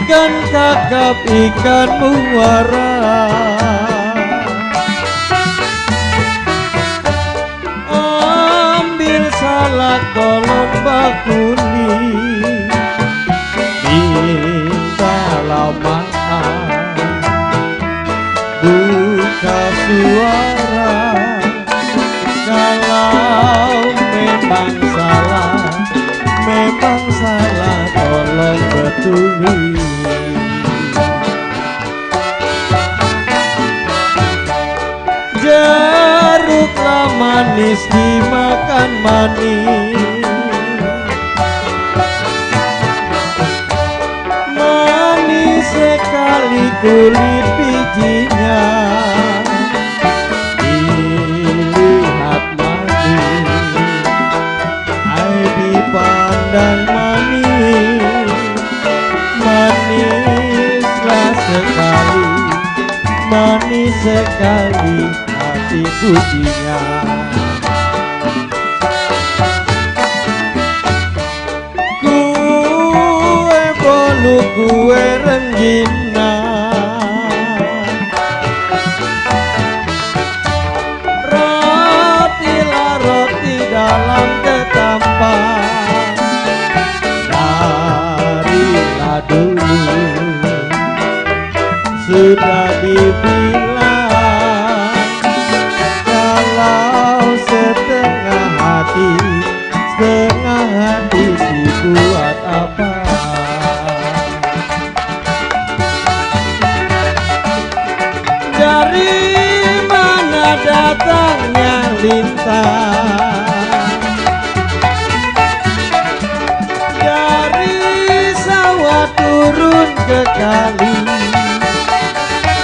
ikan kakap ikan muara, ambil salak tolong bakuli, mintalah maaf, buka suara. Kalau memang salah tolong betuli. Jeruklah manis dimakan manis, manis sekali kulit bijinya, dilihat manis, ai dipandang manis, manislah sekali, manis sekali hati budinya. Kue bolu kue rengginang, rotilah roti dalam ketampan, darilah dulu sudah dibilang, kalau setengah hati dibuat apa. Dari mana datangnya lintang, dari sawah turun ke kali,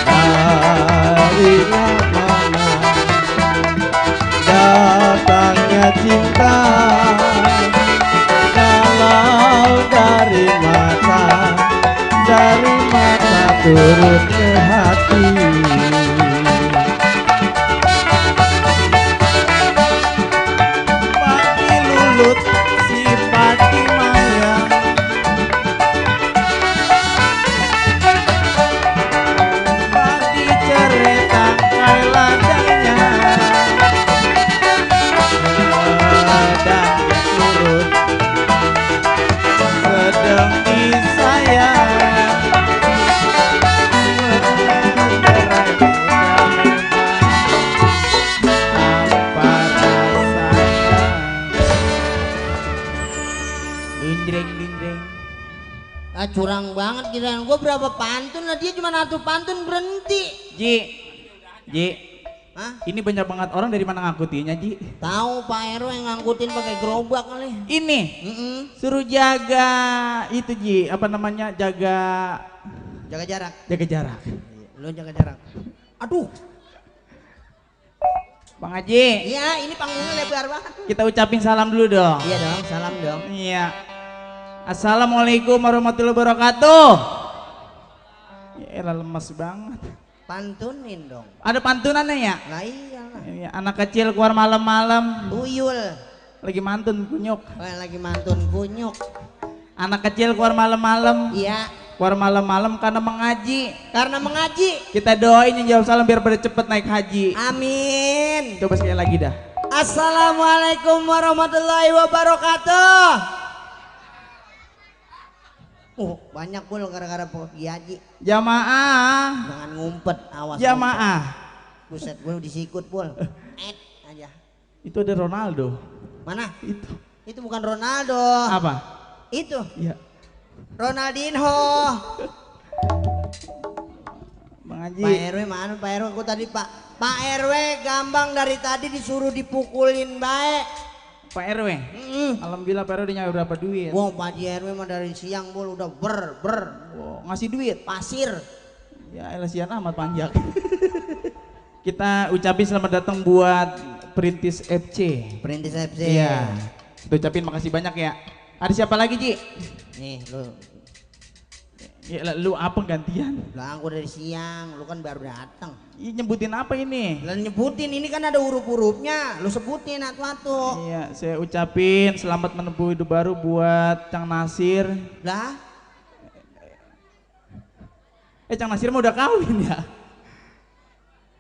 dari mana datangnya cinta. Kalau dari mata turun ke hati. Pati lulut si pati maya, pati ceretan kai ladangnya, ladang turun sedang disayang, berai apa rasanya. Dindring. Curang banget kirain gue berapa pantun lah, dia cuma satu pantun berhenti. Ji, Hah? ini banyak banget orang dari mana ngangkutinnya, Ji? Tahu Pak RW yang ngangkutin pakai gerobak kali. Ini suruh jaga itu, Ji, apa namanya, jaga Jaga jarak. Lo jaga jarak. Aduh. Bang Haji. Iya, ini panggungnya lebar banget. Kita ucapin salam dulu dong. Iya dong, salam dong. Iya. Assalamualaikum warahmatullahi wabarakatuh. Ya elah, lemes banget. Pantunin dong. Ada pantunannya ya? Lah iyalah. Ya, anak kecil keluar malam-malam Tuyul. lagi mantun kunyuk. Lagi mantun kunyuk. Anak kecil keluar malam-malam. Iya. Keluar malam-malam karena mengaji. Karena mengaji. Kita doain yang jawab salam biar pada cepet naik haji. Amin. Coba sekali lagi dah. Assalamualaikum warahmatullahi wabarakatuh. Banyak pul gara-gara pergi haji. Jamaah. Jangan ngumpet, awas. Jamaah. Buset, gue disikut pul. Aja. Itu ada Ronaldo. Mana? Itu. Itu bukan Ronaldo. Apa? Itu. Iya. Ronaldinho. Bang Haji. Pak RW mana? Pak RW aku tadi Pak RW Gambang dari tadi disuruh dipukulin baik. Pak RW. Alhamdulillah Pak RW udah nyampe berapa duit? Wow, Pak RW mah dari siang bol udah ber. Wow, ngasih duit. Pasir. Ya elah, sian amat panjang. Kita ucapin selamat datang buat Perintis FC. Perintis FC. Iya. Kita ucapin makasih banyak ya. Ada siapa lagi, Ji? Nih lu. Ya lu apa gantian? Lah aku dari siang, lu kan baru datang. Ih, nyebutin apa ini? Lah nyebutin, ini kan ada huruf-hurufnya. Lu sebutin satu-satu. Iya, saya ucapin selamat menempuh hidup baru buat Cang Nasir. Lah Cang Nasir mah udah kawin ya?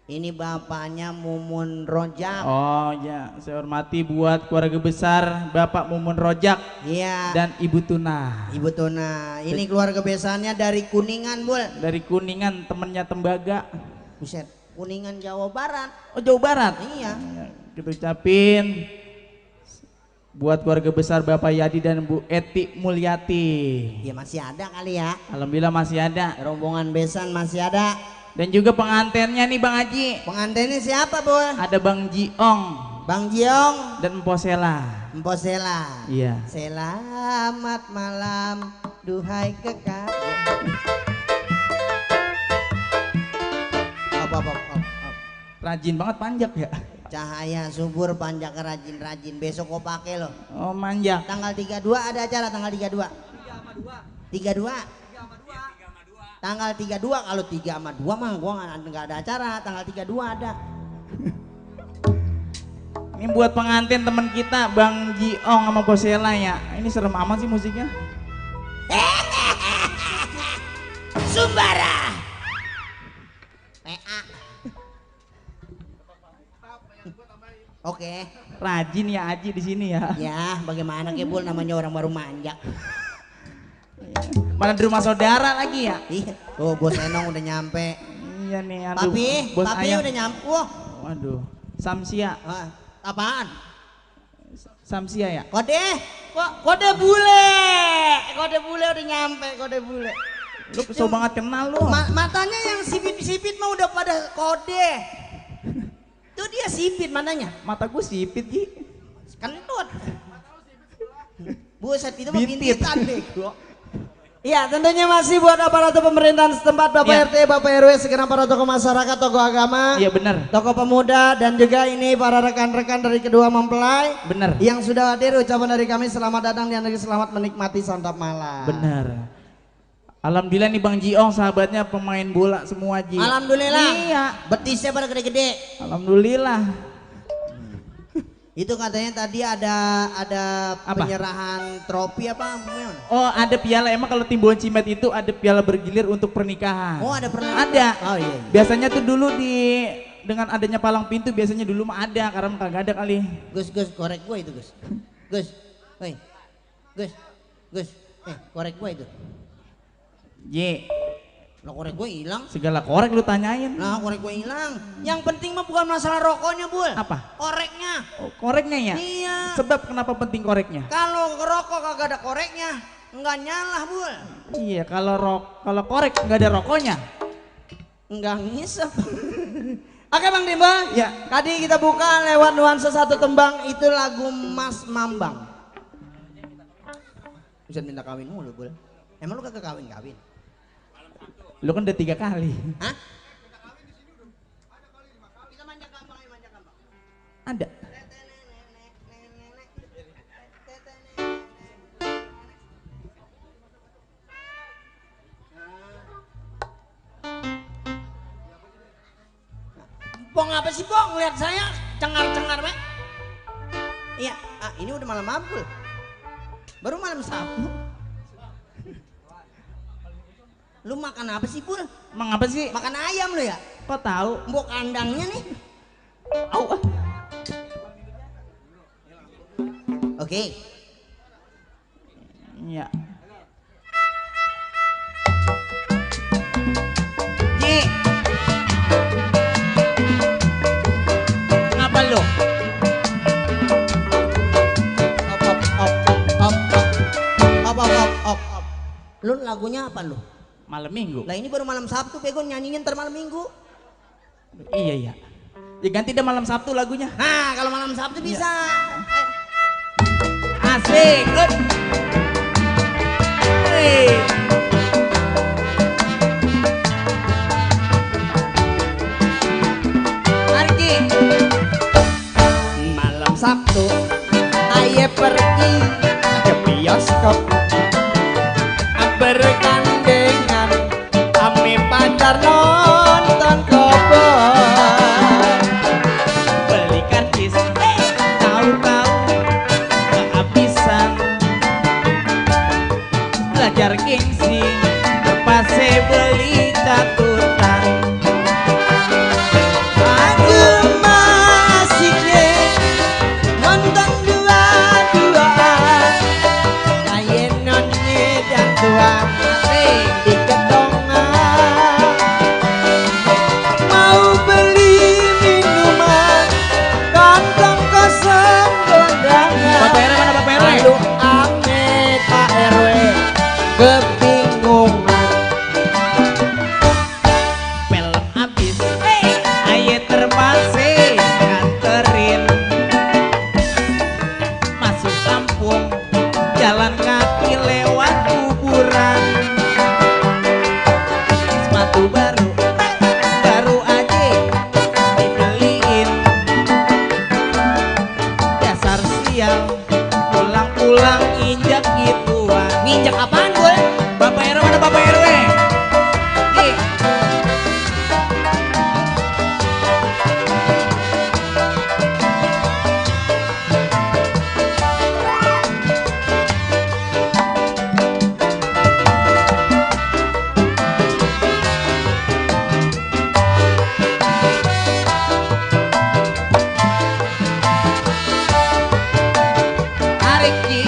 Ini bapaknya Mumun Rojak. Oh ya, saya hormati buat keluarga besar Bapak Mumun Rojak Iya. dan Ibu Tuna. Ibu Tuna. Ini keluarga besarnya dari Kuningan, Bul. Dari Kuningan, temennya Tembaga. Buset, Kuningan Jawa Barat. Oh, Jawa Barat. Iya. Ya, kita ucapin buat keluarga besar Bapak Yadi dan Bu Eti Mulyati. Ya masih ada kali ya. Alhamdulillah masih ada. Rombongan besan masih ada. Dan juga pengantinnya nih Bang Haji. Pengantinnya siapa, Bul? Ada Bang Jiong Bang Jiong, dan Empo Sela. Empo Sela. Iya. Selamat malam, duhai kekasih. Apa. Rajin banget panjak ya. Cahaya subur panjang rajin-rajin. Besok kau pakai loh. Oh manjak. Tanggal 32 ada acara tanggal 32. 32. Tanggal 32, kalau 3 sama 2 mah gua nggak ada acara. Tanggal 32 ada. Ini buat pengantin teman kita Bang Jiong sama Posela ya. Ini serem amat sih musiknya. Sumbara. PA. Oke. Rajin ya Aji di sini ya. Ya, bagaimana Kebul, namanya orang baru manjak. Mana di rumah saudara lagi ya? Iya. Tuh Bos Enong udah nyampe. Iya nih, aduh. Papi udah nyampe. Wah. Waduh, Samsia. Apaan? Samsia ya? Kode bule. Kode bule udah nyampe, kode bule. Lu so banget kenal lu. Matanya yang sipit-sipit mah udah pada kode. Tuh dia sipit matanya. Mata gue sipit Ji. Kentut. Buset, itu mah Bintit. bintitan deh. Iya, tentunya masih buat aparatur pemerintahan setempat, Bapak Ya. RT, Bapak RW, segenap para tokoh masyarakat, tokoh agama, Iya bener. tokoh pemuda, dan juga ini para rekan-rekan dari kedua mempelai Bener. yang sudah hadir. Ucapan dari kami selamat datang dan selamat menikmati santap malam. Bener. Alhamdulillah nih Bang Jiong sahabatnya pemain bola semua Ji. Alhamdulillah. Iya. Betisnya pada gede-gede. Alhamdulillah. Itu katanya tadi ada Apa? penyerahan trofi apa? Gimana? Oh ada piala, emang kalau Timbul Cimet itu ada piala bergilir untuk pernikahan. Oh ada pernah? Ada. Oh iya. Biasanya tuh dulu dengan adanya palang pintu biasanya dulu mah ada, karena kagak ada kali. Gus, korek gua itu Gus. Woi. Gus, korek gua itu. Ye, Lo korek gua hilang. segala korek lu tanyain. Nah, korek gua hilang. Yang penting mah bukan masalah rokoknya, Bul. Apa? Koreknya. Oh, koreknya ya? Iya. Sebab kenapa penting koreknya? Kalau ngerokok kagak ada koreknya, nggak nyala, Bul. Iya, kalau korek nggak ada rokoknya. Nggak ngisep. Oke Bang Dimba. Ya. Tadi kita buka lewat nuansa satu tembang, itu lagu Mas Mambang. Bisa minta kawin mulu, Bul. Emang lu kagak kawin-kawin? Lu kan udah 3 kali. Hah? Kita manja gampang. Ada. Bong apa sih Bong? Lihat saya cengar-cengar Mek. Iya, ini udah malam mabul. Baru malam Sabtu. Lu makan apa sih Pul? Emang apa sih? Makan ayam lu ya? Kok tahu? Mbok kandangnya nih. Au. Oke. Iya. Ji. Ngapa lu? Op. Lu lagunya apa lu? Malam minggu. Lah ini baru malam Sabtu, bego nyanyinya ntar malam Minggu. Iya. Ya ganti deh malam Sabtu lagunya. Nah, kalau malam Sabtu bisa. Asik. Good. Hey. Arki. Malam Sabtu, aye pergi ke bioskop. Bergandengan, ame pacar nonton koboi. Beli karcis. Tahu-tahu kehabisan. Belajar gengsi. Terpaksa beli tak kebingungan. Film abis, aye terpaksa nganterin masuk kampung, jalan kaki lewat kuburan. Sepatu baru, baru aja dibeliin. Dasar sial, pulang-pulang injak gituan. Nginjek apaan gue? Bapak RW mana Bapak RW? Nih. Tarik Ji.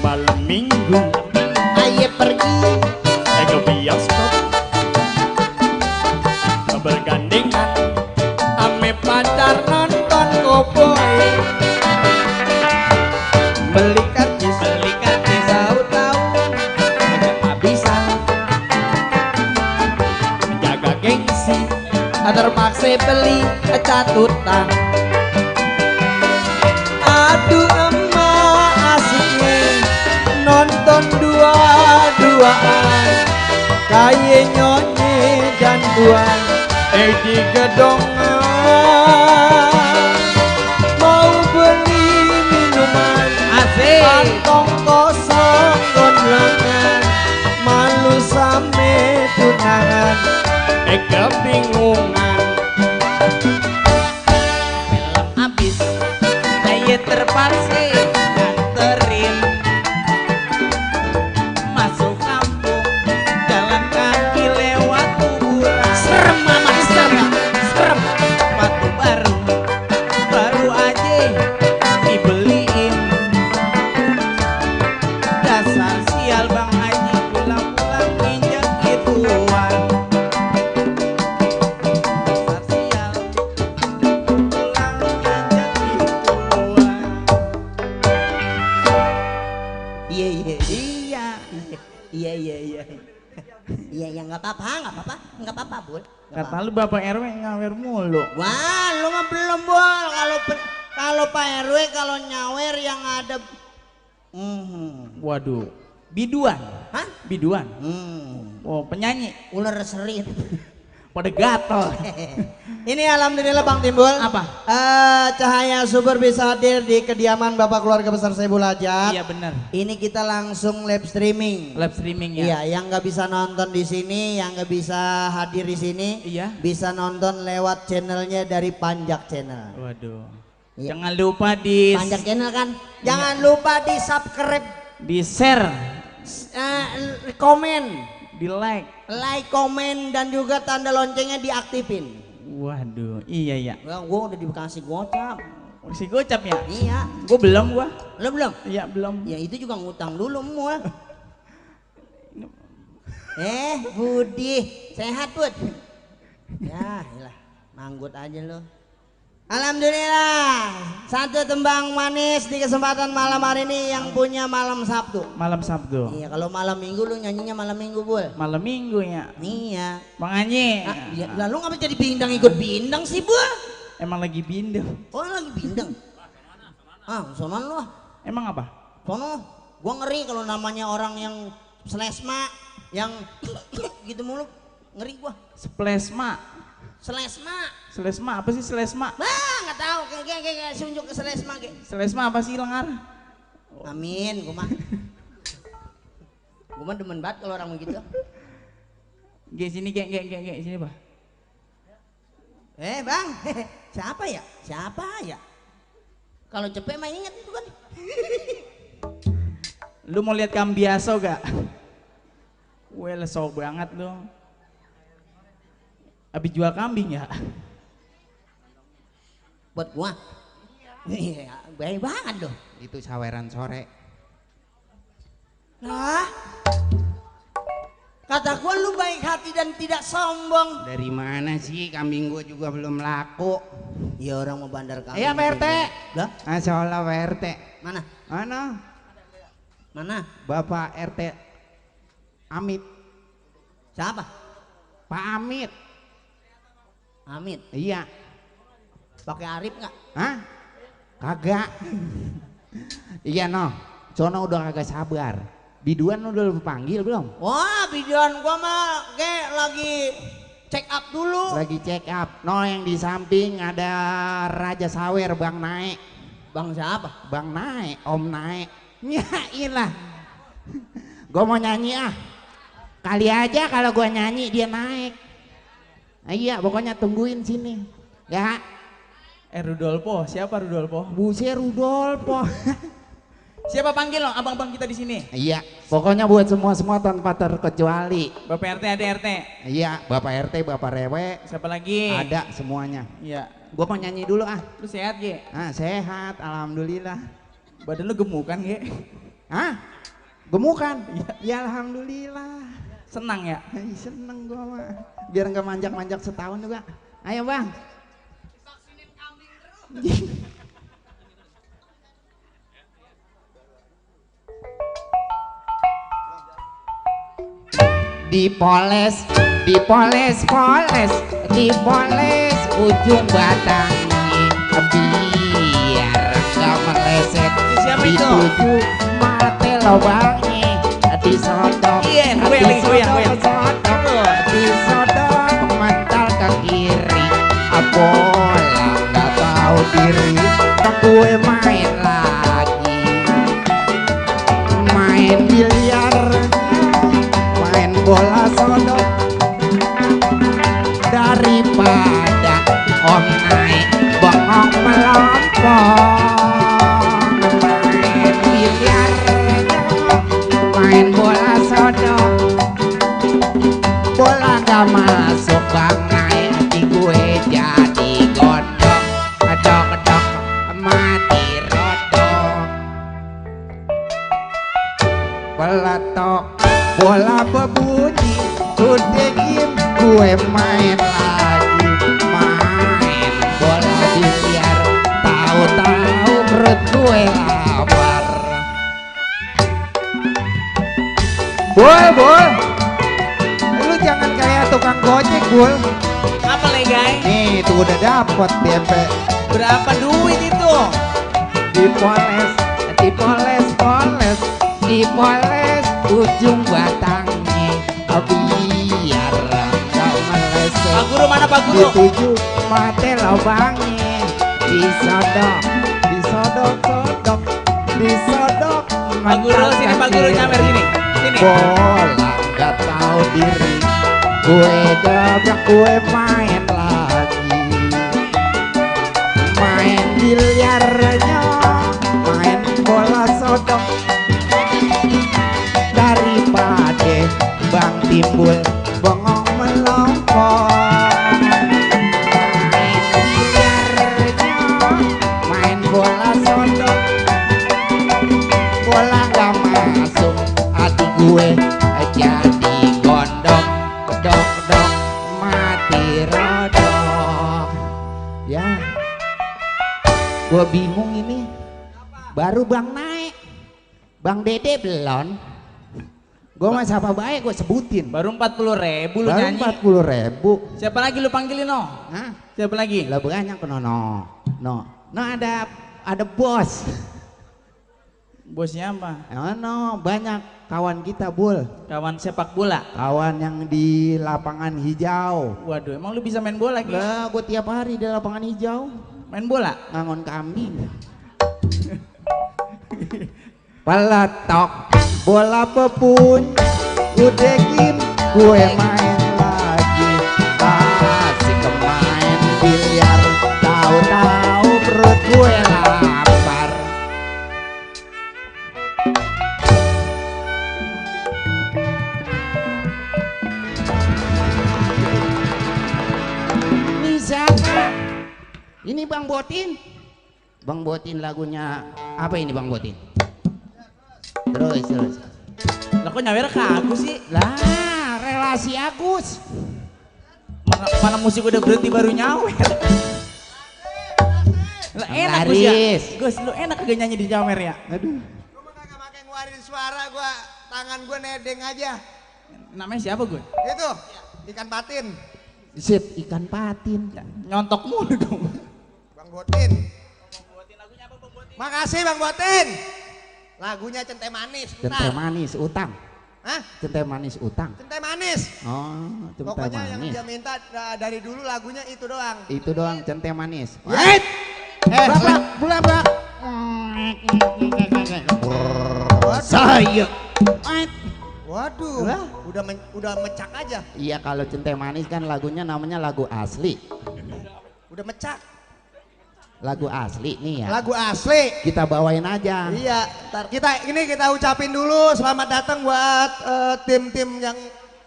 Malam minggu Aye pergi ke bioskop bergandengan ame pacar nonton Cowboy. beli karcis Tahu-tahu kehabisan menjaga gengsi terpaksa beli catutan. aduh emak asiknya nonton dua-duaan kayak nyonye dan buan di gedongan mau beli minuman Asik. kantong kosong gondrongan malu same tunangan kebingungan Film abis, aye terpaksa nganterin masuk kampung, jalan kaki lewat kuburan. Serem amat, serem. Serem. Sepatu baru, baru aja dibeliin. Dasar sial Bang Haji, pulang-pulang injak gituan. Dasar sial, pulang injak gituan. Iya iya Iya. iya iya iya iya ya nggak apa-apa bul. Nggak Kata lu Bapak RW ngawer mulu. Wah, lu mah belum bol. Kalau Pak RW kalau nyawer yang ada, Waduh, biduan. hah? Biduan. Oh, penyanyi. Ular serit. Pada gatel. Ini alhamdulillah Bang Timbul. Apa? Cahaya Subur bisa hadir di kediaman Bapak Keluarga Besar Saiful Hajat. Iya benar. Ini kita langsung live streaming. Live streaming ya. Iya, yang nggak bisa nonton di sini, yang nggak bisa hadir di sini, Iya. bisa nonton lewat channelnya dari Panjak Channel. Waduh. Iya. Jangan lupa di Panjak Channel kan, jangan lupa di subscribe, share, komen, di like. like, komen dan juga tanda loncengnya diaktifin. Waduh, iya ya. Gue udah dikasih gocap. Si gocap ya? Iya, Gue belum gua. lo belum? Iya belum. Ya itu juga ngutang dulu mul. Budi, sehat Bud? Ya, iyalah, manggut aja lo. Alhamdulillah, satu tembang manis di kesempatan malam hari ini yang punya malam Sabtu. Malam Sabtu. Iya, kalau malam Minggu lu nyanyinya malam Minggu Bul. Malam Minggu ya. Iya. Bang Anyi. Ya, lalu ngapa jadi bindang ikut bindang sih Bul? Emang lagi bindeng. Oh lagi bindang. Sono lu. Emang apa? Sono. Gua ngeri kalau namanya orang yang selesma, yang gitu mulu, ngeri gua. Splesma. Selesma. Apa sih selesma? Nggak tahu, kayak sunjuk ke selesma kayak. Selesma apa sih lengar? Amin, gua mah demen banget kalau orang begitu. Kayak sini kayak sini Pak. Bang, siapa ya? Kalau cepet mah inget itu kan. Lu mau lihat Kambiaso gak? Well, sok banget lu. Habis jual kambing ya? Buat gua. Iya, baik banget loh. Itu saweran sore. Lah, kata gua lu baik hati dan tidak sombong. Dari mana sih kambing gua juga belum laku. Ya orang mau bandar kambing. Iya Pak RT. Lah, Masya Allah Pak RT. mana? Mana? Mana? Bapak RT Amit. Siapa? Pak Amit. Amit. Iya. Pakai Arif nggak? Hah? Kagak. Iya noh. Sono udah kagak sabar. Biduan udah lu panggil belum? Wah, videoan gua mah kayak lagi check up dulu. Lagi check up. No, yang di samping ada Raja Sawer Bang Naik. Bang siapa? Bang Naik, Om Naik. Nyain lah. Gua mau nyanyi ah. Kali aja kalau gua nyanyi dia naik. Nah, iya, pokoknya tungguin sini. Ya. Rudolfo, siapa Rudolfo? Buse Rudolfo. Siapa panggil lo, abang-abang kita di sini? Iya, pokoknya buat semua tanpa terkecuali. Bapak RT, ada RT. Iya, Bapak RT, Bapak Rewe, Siapa lagi? ada semuanya. Iya. Gua mau nyanyi dulu ah. Lu sehat, Ge? Ah, sehat, alhamdulillah. Badan lu gemukan, Ge? Hah? Gemukan? Ya alhamdulillah. Senang ya? Seneng gua mah. Biar nggak manjak-manjak setahun juga. Ayo bang. Dipoles, dipoles, poles, dipoles ujung batangnya biar nggak meleset. Siapa itu? Dituju mate lubangnya, disodok, Iya, goyang. disodok mental ke kiri, bola nggak tahu diri, gue main lagi, main biliar. Bola sodok daripada om naik bengong melompong, main biliar, main bola sodok, bola gak masuk bang naik, hati gue jadi gondok, kedok mati rodok, peletok bola berbunyi, udah game gue main lagi, main bola biliar, tahu-tahu perut gue lapar. Bul, lu jangan kayak tukang gojek bul. Apa legai? Nih tuh udah dapet DP. Berapa duit itu? Dipoles, dipoles, poles, dipoles ujung batangnya biar gak meleset. Pak Guru mana Pak Guru? Dituju mate lubangnya, disodok, disodok, disodok. Pak Guru sini, Pak Guru nyamer sini. Sini. Bola gak tahu diri, gue gabrak, gue main lagi, main biliarnya, main bola sodok. Daripada bang timbul bengong melompong, main biliarnya, main bola sodok, bola gak masuk, hati gue jadi gondok, dok mati rodok. Ya, gue bingung ini, baru bang naik, bang Dede belum. Gue mah siapa baik gue sebutin. Baru 40.000 lu Baru nyanyi. 40.000. Siapa lagi lu panggilin no? Hah? Siapa lagi? Lah banyak no. No ada bos. Bosnya apa? No banyak kawan kita bul. Kawan sepak bola. Kawan yang di lapangan hijau. Waduh, emang lu bisa main bola Ki? Lah gue tiap hari di lapangan hijau Main bola? ngangon kambing. Peletok bola pepun, udah game gue main lagi, asik main biliar, tahu-tahu perut gue lapar. Siapa? Ini Bang Botin. Bang Botin lagunya apa ini Bang Botin? Terus. Lah kok nyawer ke Agus sih? Lah, relasi Agus. Mana musik udah berhenti baru nyawer. Lah enak Gus ya. Gus, lu enak kagak nyanyi di nyawer ya? Aduh. ngeluarin suara gua, tangan gua nedeng aja. Namanya siapa gue? Itu ikan patin. Sip, ikan patin. Nyontok mulu dong. Bang Botin. Makasih Bang Botin. Lagunya Centai Manis. Centai manis utang. Hah? Centai manis utang. Centai Manis. Oh, centai Pokoknya yang manis. dia minta dari dulu lagunya itu doang. Itu doang centai manis. Ya. Berapa? Saya. Waduh, udah mecak aja. Iya, kalau centai manis kan lagunya namanya lagu asli. Udah mecak. Lagu asli nih ya. Lagu asli. Kita bawain aja. Iya, ntar kita ucapin dulu selamat datang buat tim-tim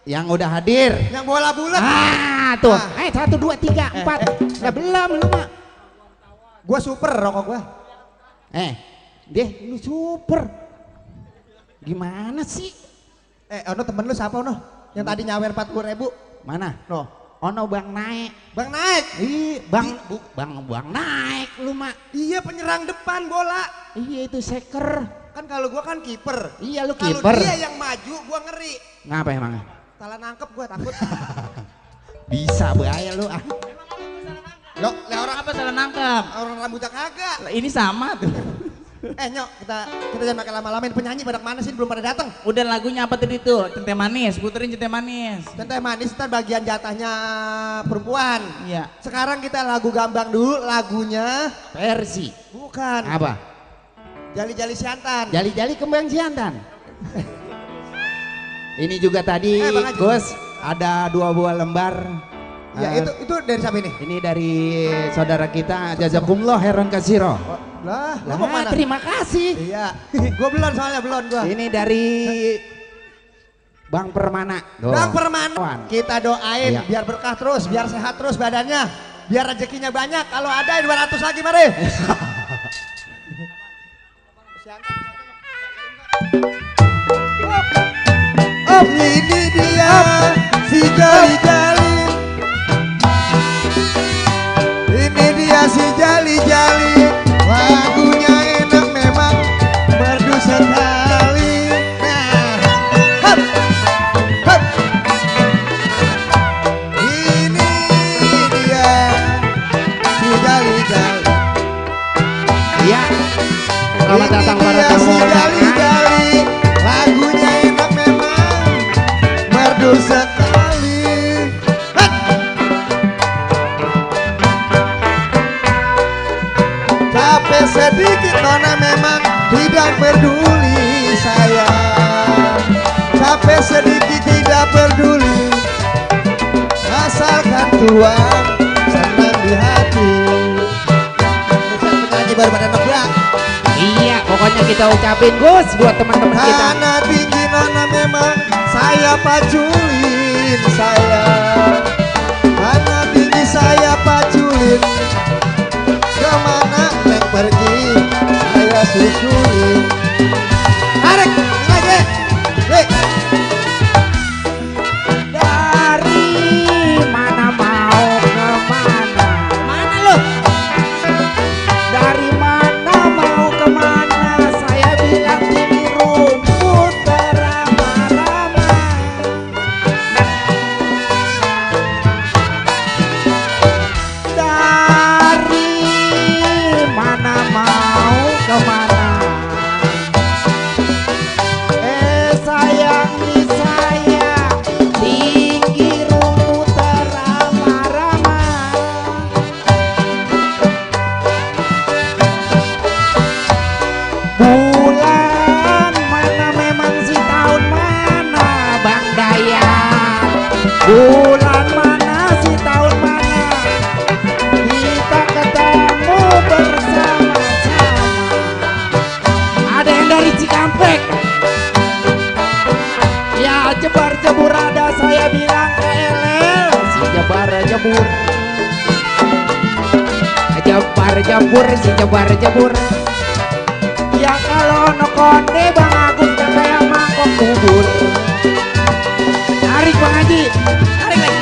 Yang udah hadir. yang bola bulat. Tuh. Ah. 1, 2, 3, 4. Ya belum lu mah. Gua super rokok gua. Lu super. Gimana sih? Ono temen lu siapa Ono? Yang tadi nyawer 40.000. Mana? No. Ono Bang Naik. Bang Naik. Bang Naik lu mah. Iya penyerang depan bola. Iya itu seker. Kan kalau gua kan kiper. Iya lu Kalau kiper. dia yang maju gua ngeri. Ngapa emang? Salah nangkep gua takut. Bisa bahaya lu ah. Lo, orang Apa salah nangkep? orang rambutnya kagak. Lah, ini sama tuh. Nyok, kita jangan pakai lama-lamain. Penyanyi pada mana sih belum pada datang. Udah lagunya apa tadi tuh? Centai manis, puterin centai manis. Centai Manis ntar bagian jatahnya perempuan. Iya. Sekarang kita lagu gambang dulu, lagunya Versi. bukan Apa? Jali-jali Siantan. Jali-jali kembang jantan. Ini juga tadi Bang Haji. Gus ada 2 buah lembar. Ya itu dari siapa ini? Ini dari saudara kita Jazakumullah Heron Kasiro. Lah, lu mau mana? Terima kasih. Iya. Gua belum soalnya gua. Ini dari Bang Permana. Bang Permana. Kita doain Iya. biar berkah terus, biar sehat terus badannya. Biar rezekinya banyak. Kalau ada 200 lagi mari. Oh, ini dia si jali-jali. Ini dia si jali-jali. Lagunya enak memang merdu sekali. Nah, hop, hop. Ini dia si jali-jali. Iya. Selamat datang para Ini dia tamu si undangan. jali-jali. Lagunya enak memang merdu sekali. Hop. Capek sedikit nona memang tidak peduli saya. Capek sedikit tidak peduli. Asalkan Tuhan senang di hati. Penyanyi baru pada nebak. Iya, pokoknya kita ucapin Gus buat teman-teman kita. Karena tinggi nona memang saya paculin saya. Karena tinggi saya paculin. Kemana neng pergi saya susulin. Tarik lagi. Hei. Dari mana mau kemana? Mana lu? Dari mana mau kemana? Saya bilang ini rumput beramah-ramah. Dari mana mau kemana? Sayang di saya tinggi rumput beramah-ramah. Bulan mana memang si tahun mana Bang Dayan? Bulan mana si tahun mana kita ketemu bersama-sama? Ada yang dari Cikampek. Ya jebar jebur ada saya bilang elel si jebar jebur. Jebar jebur si jebar jebur. Ya kalau no konde Bang Agus kan kayak mangkok bubur. Tarik Bang Haji, tarik lagi.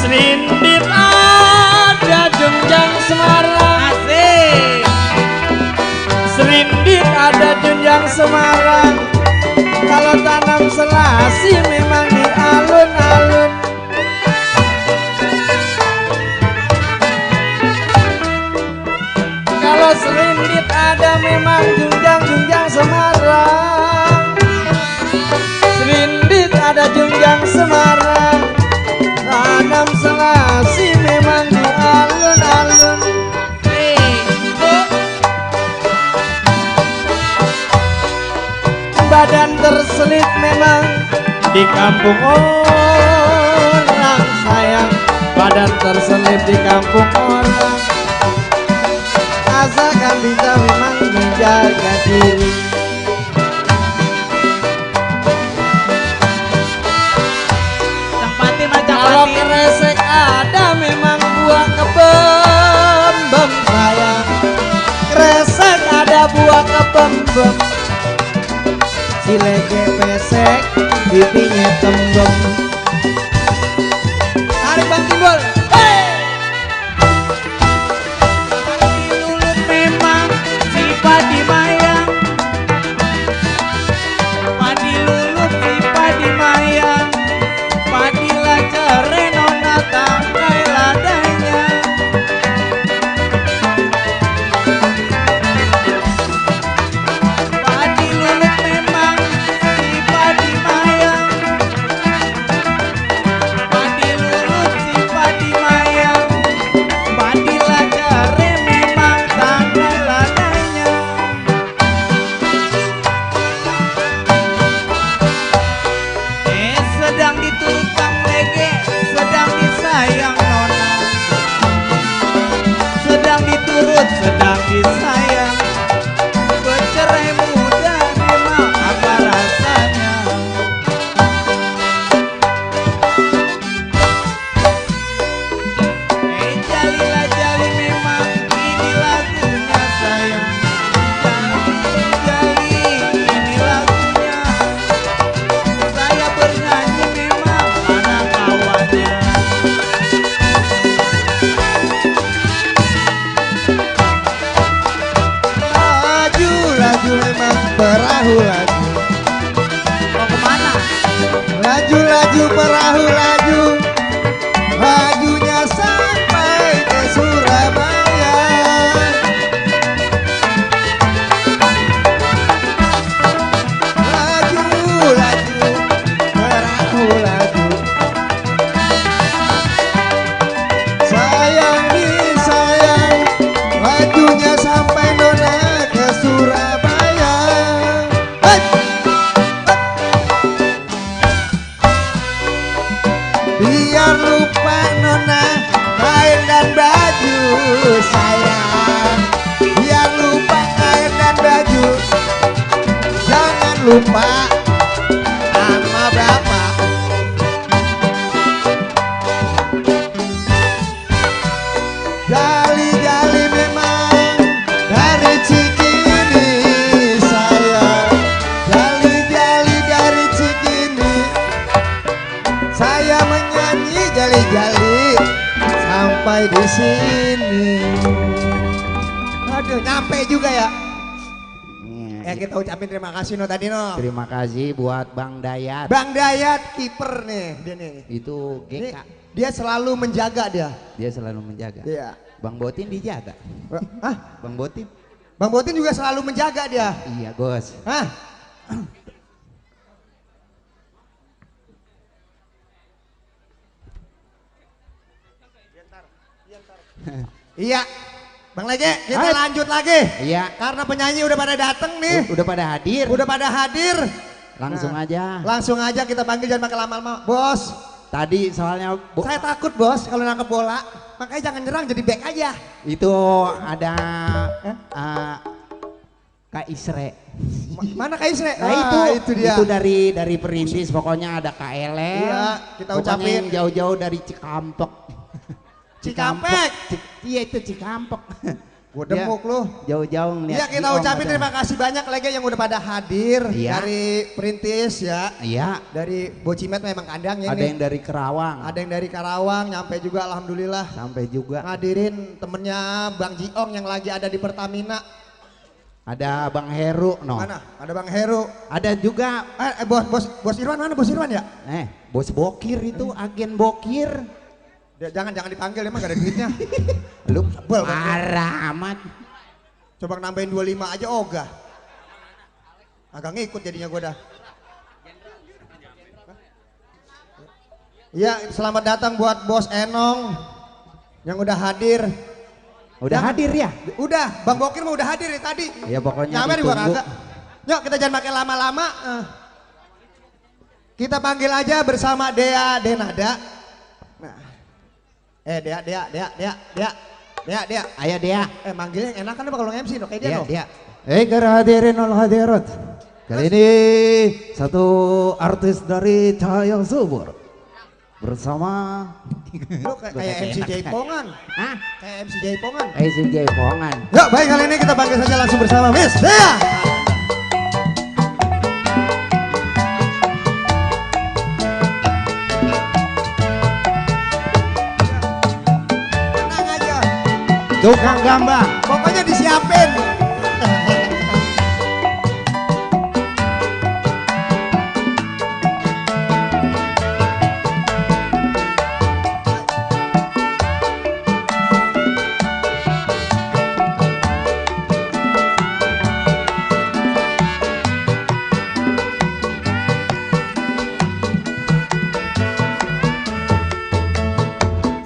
Selindit ada jenjang semara. Asik. Selindit ada Junjang Semarang. Kalau tanam selasi memang di alun-alun. Kalau Serindit ada memang Junjang Semarang. Serindit ada Junjang Semarang. Tanam selasi memang di alun-alun. Badan terselip memang di kampung orang sayang. Badan terselip di kampung orang. Asalkan bisa memang menjaga diri. Kalau kresek ada memang buah kebembem sayang. Kresek ada buah kebembem. Cilege pesek, pipinya tembem. Tarik Bang Timbul. Padi lulut memang si padi mayang. Padi lulut si padi mayang. Padi lacere nona tangkai ladanya. Padi lulut memang si padi mayang. Padi lulut si padi mayang. Padi lacere memang tangkai ladanya. Sedang diturut Kang Lege, sedang disayang nona. Sedang diturut, sedang disayang. Bercerai muda memang apa rasanya. Jalilah jali memang ini lagunya sayang. Jali ini lagunya. Saya bernyanyi memang anak kawannya. Laju memang perahu laju. Mau kemana? Laju perahu laju. Lajunya sampai ke Surabaya. Laju perahu laju. Sayang disayang, lajunya sampai nona ke Surabaya. Hei! Biar lupa nona kain dan baju sayang. Biar lupa kain dan baju. Jangan lupa sama bapak. Jali-jali memang dari Cikini sayang. Jali-jali dari Cikini. Saya menyanyi jali-jali sampai di sini. Aduh, nyampe juga ya. Ya kita ucapin terima kasih no tadi no. Terima kasih buat Bang Dayat. Bang Dayat kiper nih dia nih. Itu Ini GK. dia selalu menjaga dia. Dia selalu menjaga. Iya. Bang Botin dijaga. Hah? Bang Botin. Bang Botin juga selalu menjaga dia. Iya, Bos. Hah? Iya. Bang Lege, kita Hai. lanjut lagi. Iya. Karena penyanyi udah pada dateng nih. Udah pada hadir. Udah pada hadir. Langsung Nah, aja. Langsung aja kita panggil, jangan pakai lama-lama. Bos, Tadi soalnya saya takut bos kalau nangkep bola. Makanya jangan nyerang, jadi back aja. itu ada Kak Isre. Mana Kak Isre? Nah, itu dia. Itu dari perintis pokoknya ada Kak Ele. Iya, kita Pokoknya ucapin. yang jauh-jauh dari Cikampek. Cikampek. Iya itu Cikampek. Gue demuk lu. Jauh-jauh ngeliat Iya, kita Giong ucapin ada. terima kasih banyak lagi yang udah pada hadir. Iya. Dari perintis ya. Iya. Dari Bocimet memang kandangnya Ada nih. yang dari Kerawang. Ada yang dari Karawang, nyampe juga alhamdulillah. Sampai juga. Ngadirin temennya Bang Jiong yang lagi ada di Pertamina. Ada Bang Heru, no. Mana? Ada Bang Heru. Ada juga, Bos Irwan mana? Bos Irwan ya? Bos Bokir itu, agen Bokir. Jangan dipanggil, emang gak ada duitnya. Lu Sebel kan? parah amat. Coba nambahin 25 aja ogah. Agak ngikut jadinya gue dah. Iya, selamat datang buat Bos Enong yang udah hadir. Udah hadir ya? Udah, Bang Bokir mah udah hadir ya tadi. Ya pokoknya Nyampe juga ditunggu. kagak. Yuk kita jangan pakai lama-lama. Kita panggil aja bersama Dea Denada. Nah. Dea. Ayo dia. Manggilnya yang enak kan kalau nge-MC no kayak dia no. Dia. Hadirin wal hadirat. Kali ini satu artis dari Cahaya Subur bersama Lu kayak MC Jaipongan. Hah? Kayak MC Jaipongan. Si Jaipongan. Yuk baik, kali ini kita panggil saja langsung bersama Miss Dea. Tenang aja, Tukang gambar. pokoknya disiapin.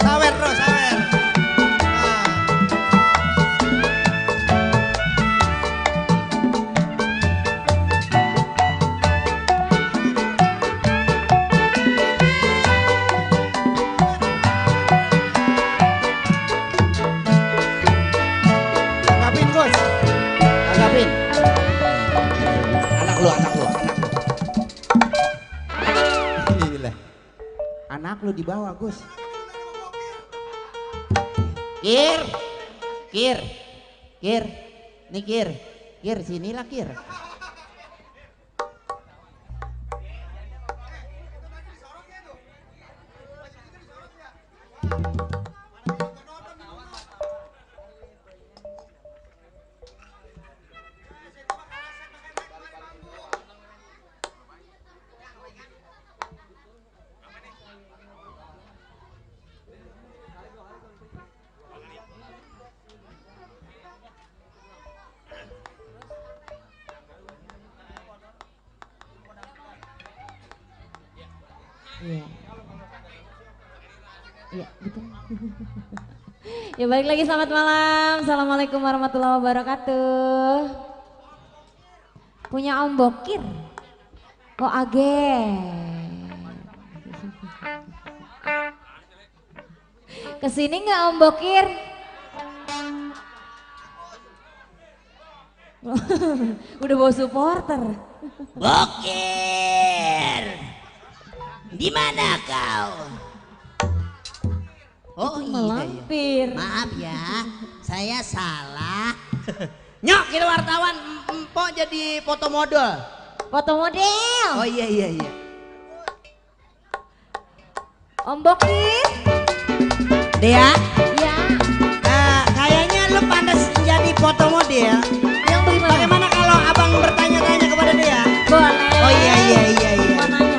Sawer bro, sawer. Nah. Tanggapin Gus. Tanggapin. Anak lu. Gila. Anak lu dibawa, Gus. Kir. Nih Kir, sinilah Kir. Iya. Iya, betul. Ya balik lagi, selamat malam. Assalamualaikum warahmatullahi wabarakatuh. Punya Om Bokir. Oh agen. Kesini nggak Om Bokir? Udah bawa supporter. Bokir, di mana kau? Oh iya, Melampir. maaf ya, saya salah. Nyok, kira wartawan, empok jadi foto model. Foto model. Oh iya. Om Bokir. Dea, Ya. kayaknya lu pantas jadi foto model. Yang bagaimana? Bagaimana kalau abang bertanya-tanya kepada Dea? Boleh. Oh iya. Mau nanya.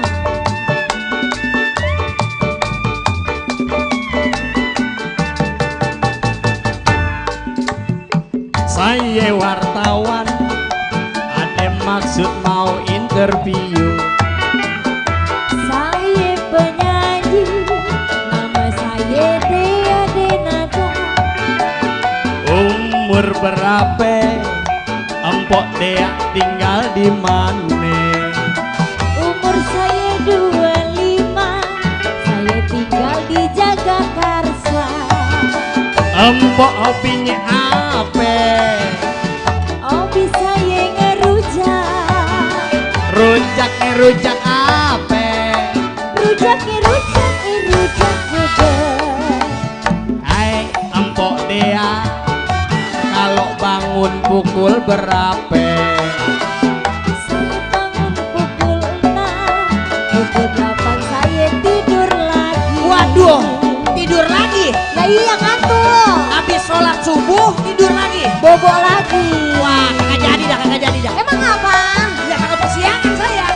Saya wartawan, ada maksud mau interview. Saya penyanyi, nama saya Dea Denada. Umur berapa? Empok Dea tinggal di mana? Umur saya 25, saya tinggal di Jagakarsa. Empok hobinya apa? Hobi saya ngerujak. Rujak apa? Rujak gudeg. Hai Empok Dea, kalau bangun pukul berapa? Saya bangun pukul 6, pukul 8 saya tidur lagi. Waduh, tidur lagi? Ya iya ngantuk, Habis sholat subuh tidur lagi? bobo lagi. Wah, kagak jadi apa? Ya kagak persiapan saya.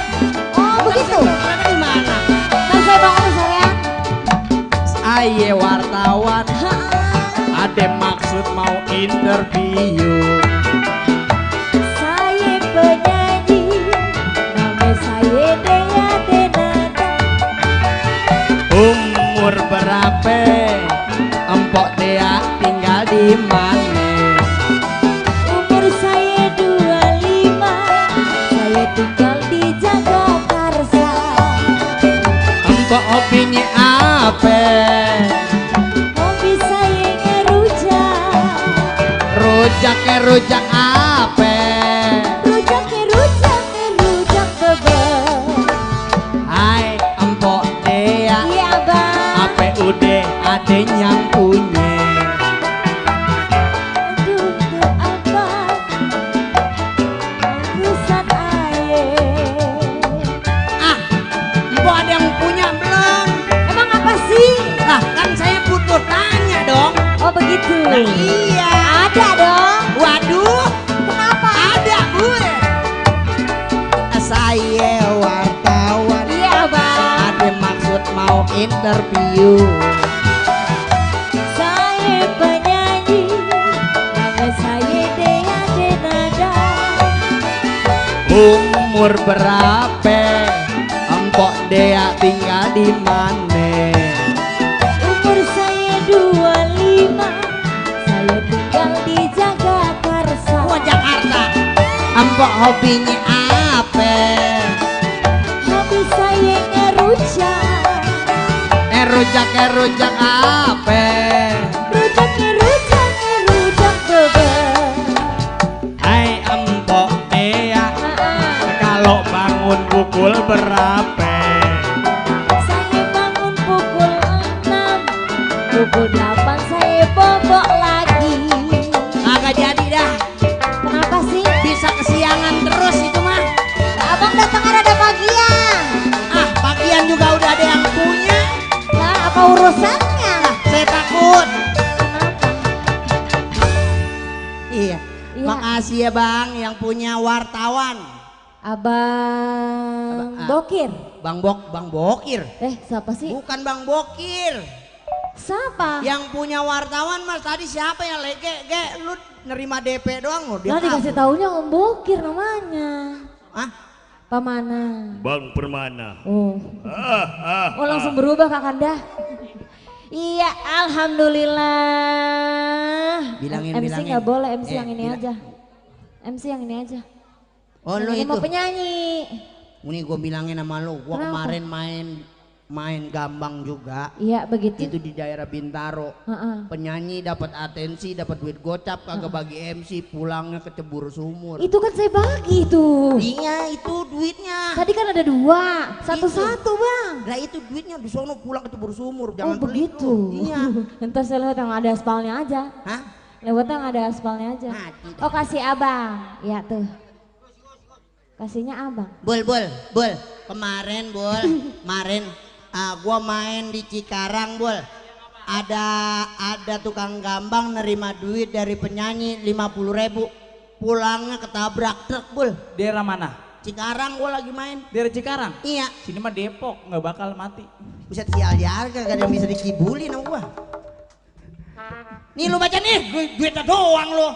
Oh begitu. Mereka di mana? Kan saya bangun sorean. Aye wartawan, ada maksud mau interview. Saya penyanyi, nama saya Dea Denada. Umur berapa? Empok Dea tinggal di mana? Umur saya 25, saya tinggal di Jagakarsa. Empok hobinya apa? Hobi saya ngerujak, Rujak apa? rujak bebek. Hai Empok Dea, Iya bang. apa udah ada yang punya? Aduh tuh abang, urusan air. Ah, Empok ada yang punya belum? Emang apa sih? Lah kan saya butuh tanya dong. Oh begitu. Nah, iya. Ada dong. Waduh, Kenapa? ada gue. Saya wartawan, Iya bang. ada maksud mau interview. Saya penyanyi, nama saya Dea Denada. Umur berapa? Empok Dea tinggal di mana? Umur saya 25, saya tinggal di Jagakarsa. Gua Jakarta. Empok hobinya apa? Hobi saya ngerujak, Rujak apa? rujak bebek. Hai Empok Dea, kalau bangun pukul berapa? Saya bangun pukul 6, pukul 8 saya bobok lagi. Kagak jadi dah. Kenapa sih? Bisa kesiangan terus itu mah. Abang datang ada bagian. Ah, bagian juga udah ada yang punya. Nah, apa urusannya? Saya takut. Iya. Iya. Makasih ya Bang yang punya wartawan. Abang Bokir. Bang Bokir. Siapa sih? Bukan Bang Bokir. Siapa? Yang punya wartawan Mas tadi siapa ya Lege? Lu nerima DP doang lo. Nah, dikasih taunya Om Bokir namanya. Hah? Pamana. Bang Permana. Oh. Oh langsung berubah Kakanda. Iya, alhamdulillah. Bilangin, MC bilangin. nggak boleh, MC yang ini bilang. aja. MC yang ini aja. Oh lu Yang ini itu. mau penyanyi. Ini gue bilangin sama lu. Gua Kenapa? kemarin main gambang juga. Iya begitu. Itu di daerah Bintaro. Heeh. Penyanyi dapat atensi, dapat duit gocap, kagak bagi MC, pulangnya kecebur sumur. Itu kan saya bagi tuh. Iya, itu duitnya. Tadi kan ada 2, satu-satu bang. Lah itu duitnya di sono pulang kecebur sumur, Oh jangan begitu. pelit lu. Iya. Entar saya lewat yang ada aspalnya aja. Hah? Lewat yang ada aspalnya aja. Mati dah. Oh kasih abang. Iya tuh. Kasihnya abang. Bol. Kemarin gua main di Cikarang, Bol. Ada tukang gambang nerima duit dari penyanyi 50.000. Pulangnya ketabrak truk, Bol. Daerah mana? Cikarang gua lagi main. Daerah Cikarang. Iya. Sini mah Depok, nggak bakal mati. Buset sial jarga, gak ada yang bisa dikibulin sama gua. Nih lu baca nih, duitnya doang lu.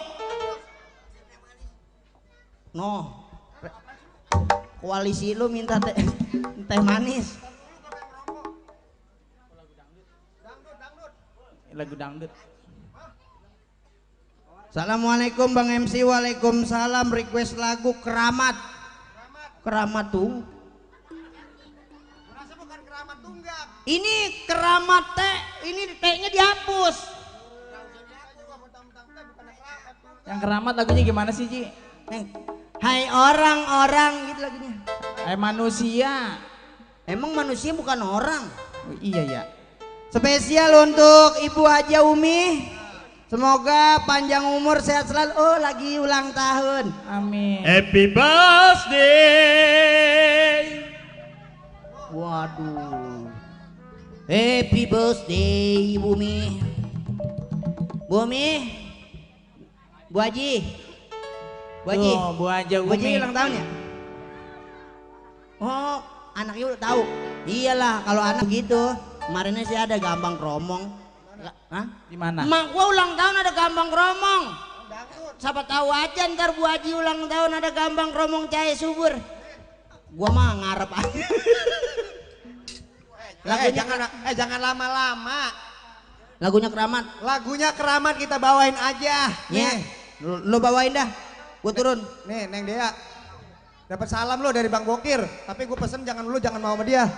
No. Koalisi lu minta teh manis. Lagu dangdut. Assalamualaikum Bang MC. Waalaikumsalam. Request lagu Keramat. Keramat tuh. Ini keramat teh, ini T-nya dihapus. Yang keramat lagunya gimana sih, Ji? Hai orang-orang gitu lagunya. Manusia. Emang manusia bukan orang. Oh, iya ya. Spesial untuk Ibu Haja Umi. Semoga panjang umur, sehat selalu. Oh, lagi ulang tahun. Amin. Happy birthday. Waduh. Happy birthday Bumi. Bumi. Bu Haji. Bu Haji. Tuh, Bu Haja Bu Haji Umi. ulang tahun ya? Oh, anaknya udah tahu. Iyalah, kalau anak gitu. Kemarinnya sih ada gambang kromong. Hah? Di mana? Mak gua ulang tahun ada gambang kromong. Siapa tahu aja ntar Bu Haji ulang tahun ada gambang kromong cahaya subur. Gua mah ngarep aja. Jangan lama-lama. Lagunya Keramat. Lagunya Keramat kita bawain aja. Ya. Nih, Lo bawain dah. Gua turun. nih Neng Dea. Dapat salam lo dari Bang Bokir, tapi gue pesen jangan mau sama dia.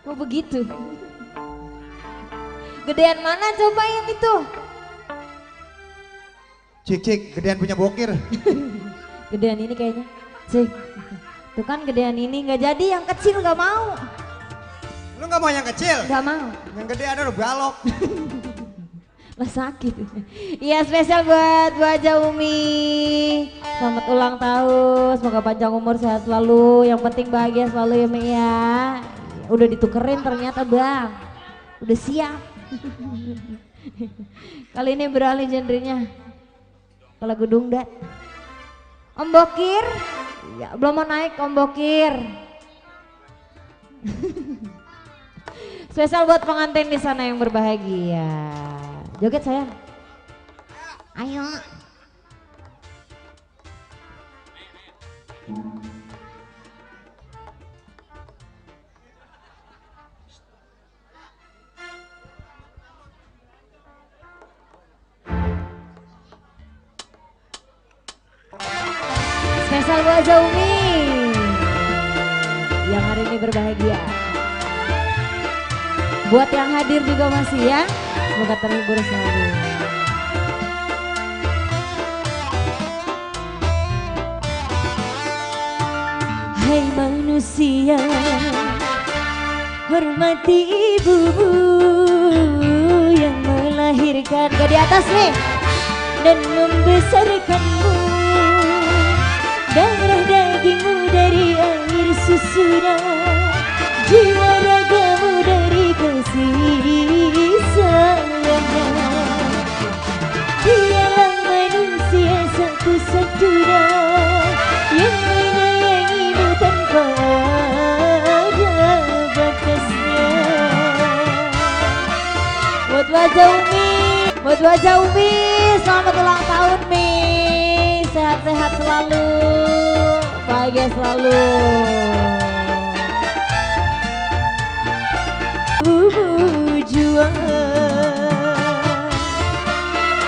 Oh begitu. Gedean mana coba yang itu? Cik, gedean punya Bokir. Gedean ini kayaknya. Cik. Tuh kan gedean ini nggak jadi, yang kecil nggak mau. Lu nggak mau yang kecil? Nggak mau. Yang gede ada lo balok. Lah sakit. Iya spesial buat Bu Haja Umi. Selamat ulang tahun, semoga panjang umur sehat selalu. Yang penting bahagia selalu ya Mi ya. Udah ditukerin ternyata Bang. Udah siap. Kali ini beralih genrenya ke lagu dangdut. Om Bokir. Ya, belum mau naik Om Bokir. Spesial buat pengantin di sana yang berbahagia. Joget sayang. Ayo. Spesial buat Haja Umi yang hari ini berbahagia. Buat yang hadir juga masih ya, semoga terhibur selalu. Hai manusia, hormati ibumu yang melahirkan. Gak di atas nih. Dan membesarkanmu, darah dagingmu dari air susunya, jiwa ragamu dari kasih sayangnya. Dialah manusia satu-satunya yang menyayangimu tanpa ada batasnya. Buat Haja Umi, buat Haja Umi, selamat ulang tahun Mi. Sehat-sehat selalu, bahagia selalu. Juang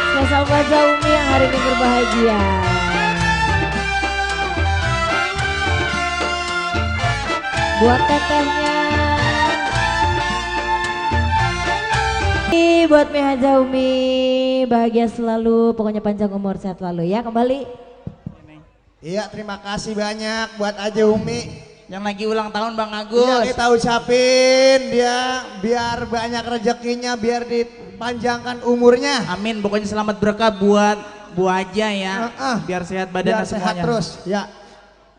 spesial buat Haja Umi yang hari ini berbahagia. Buat tetehnya, buat Mi Haja Umi, bahagia selalu, pokoknya panjang umur sehat selalu ya. Kembali. Iya, terima kasih banyak buat Haja Umi. Yang lagi ulang tahun Bang Iya, Agus. kita ucapin dia biar banyak rezekinya, biar dipanjangkan umurnya. Amin, pokoknya selamat berkah buat Bu Haja ya. Biar sehat badannya Biar sehat semuanya. terus. Ya.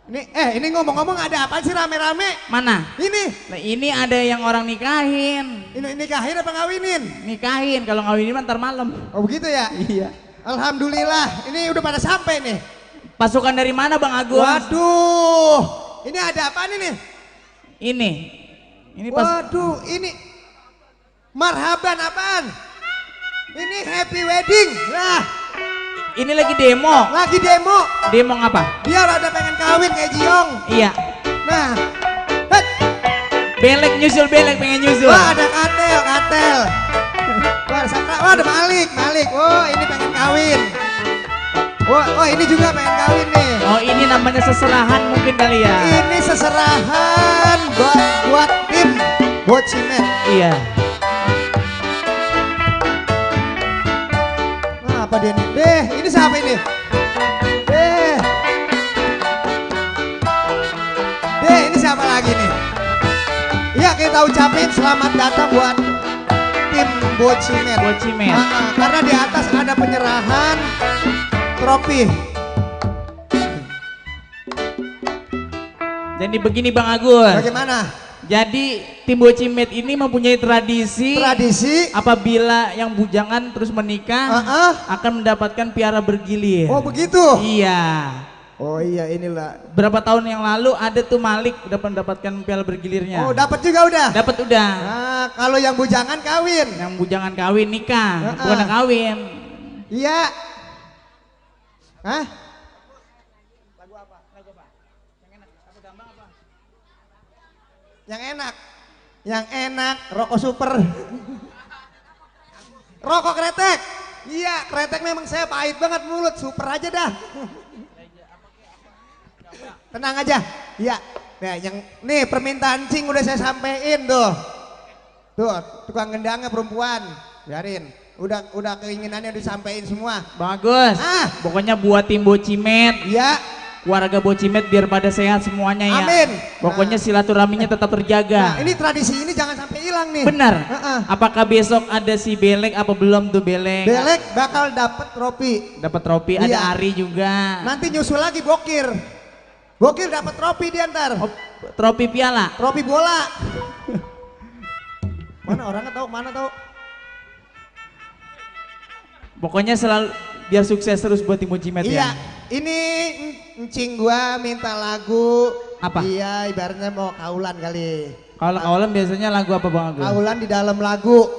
Ini ngomong-ngomong ada apa sih rame-rame? Mana? Ini. Nah, ini ada yang orang nikahin. Ini nikahin apa ngawinin? Nikahin, kalau ngawinin ntar malam. Oh begitu ya? Iya. Alhamdulillah, ini udah pada sampai nih. Pasukan dari mana Bang Agus? Waduh, ini ada apa nih? Ini pas. Waduh, ini marhaban apaan? Ini happy wedding. Nah, Ini lagi demo. lagi demo. Demo apa? Dia rada pengen kawin kayak Jiong. Iya. Nah, het. Belek nyusul, belek pengen nyusul. Wah ada katel. Wah ada Sandra, wah ada Malik. Oh ini pengen kawin. Oh ini juga pengen kawin nih. Oh ini namanya seserahan mungkin kali ya. Ini seserahan buat tim Bocimet. Iya. Nah, apa dia nih? Deh, ini siapa ini? Deh, ini siapa lagi nih? Iya, kita ucapin selamat datang buat tim Bocimet. Bocimet. Karena di atas ada penyerahan trofi. Jadi begini Bang Agus. Bagaimana? Jadi tim Bocimet ini mempunyai tradisi apabila yang bujangan terus menikah akan mendapatkan piara bergilir. Oh begitu? Iya. Oh iya inilah. Berapa tahun yang lalu ada tuh Malik udah mendapatkan piala bergilirnya. Oh dapat juga udah? Dapat udah. Nah kalau yang bujangan kawin. Yang bujangan kawin nikah, bukan kawin. Iya. Hah? Lagu apa? Lagu apa? Yang enak? Aku tambah apa? Yang enak? Yang enak rokok super. Rokok kretek. Iya kretek memang saya pahit banget mulut, super aja dah. Tenang aja. Iya. Nah, yang nih permintaan Cing udah saya sampein tuh. Tuh, tukang gendangnya perempuan. Biarin. Udah keinginannya disampaikan semua. Bagus. Pokoknya buat tim Bocimet. Iya. Warga Bocimet biar pada sehat semuanya ya. Amin. Pokoknya silaturahminya tetap terjaga. Nah, ini tradisi ini jangan sampai hilang nih. Benar. Apakah besok ada si Belek apa belum tuh Belek? Belek bakal dapat trofi. Dapat trofi, Iya. ada Ari juga. Nanti nyusul lagi Bokir. Bokir dapat trofi dia ntar. Oh, trofi piala. Trofi bola. Mana orangnya tahu? Mana tahu? Pokoknya selalu biar sukses terus buat tim Bocimet Iya. ya. Ini Encing gua minta lagu. Apa? Iya, ibaratnya mau kaulan kali. Kalau kaulan biasanya lagu apa Bang Agus? Kaulan di dalam lagu.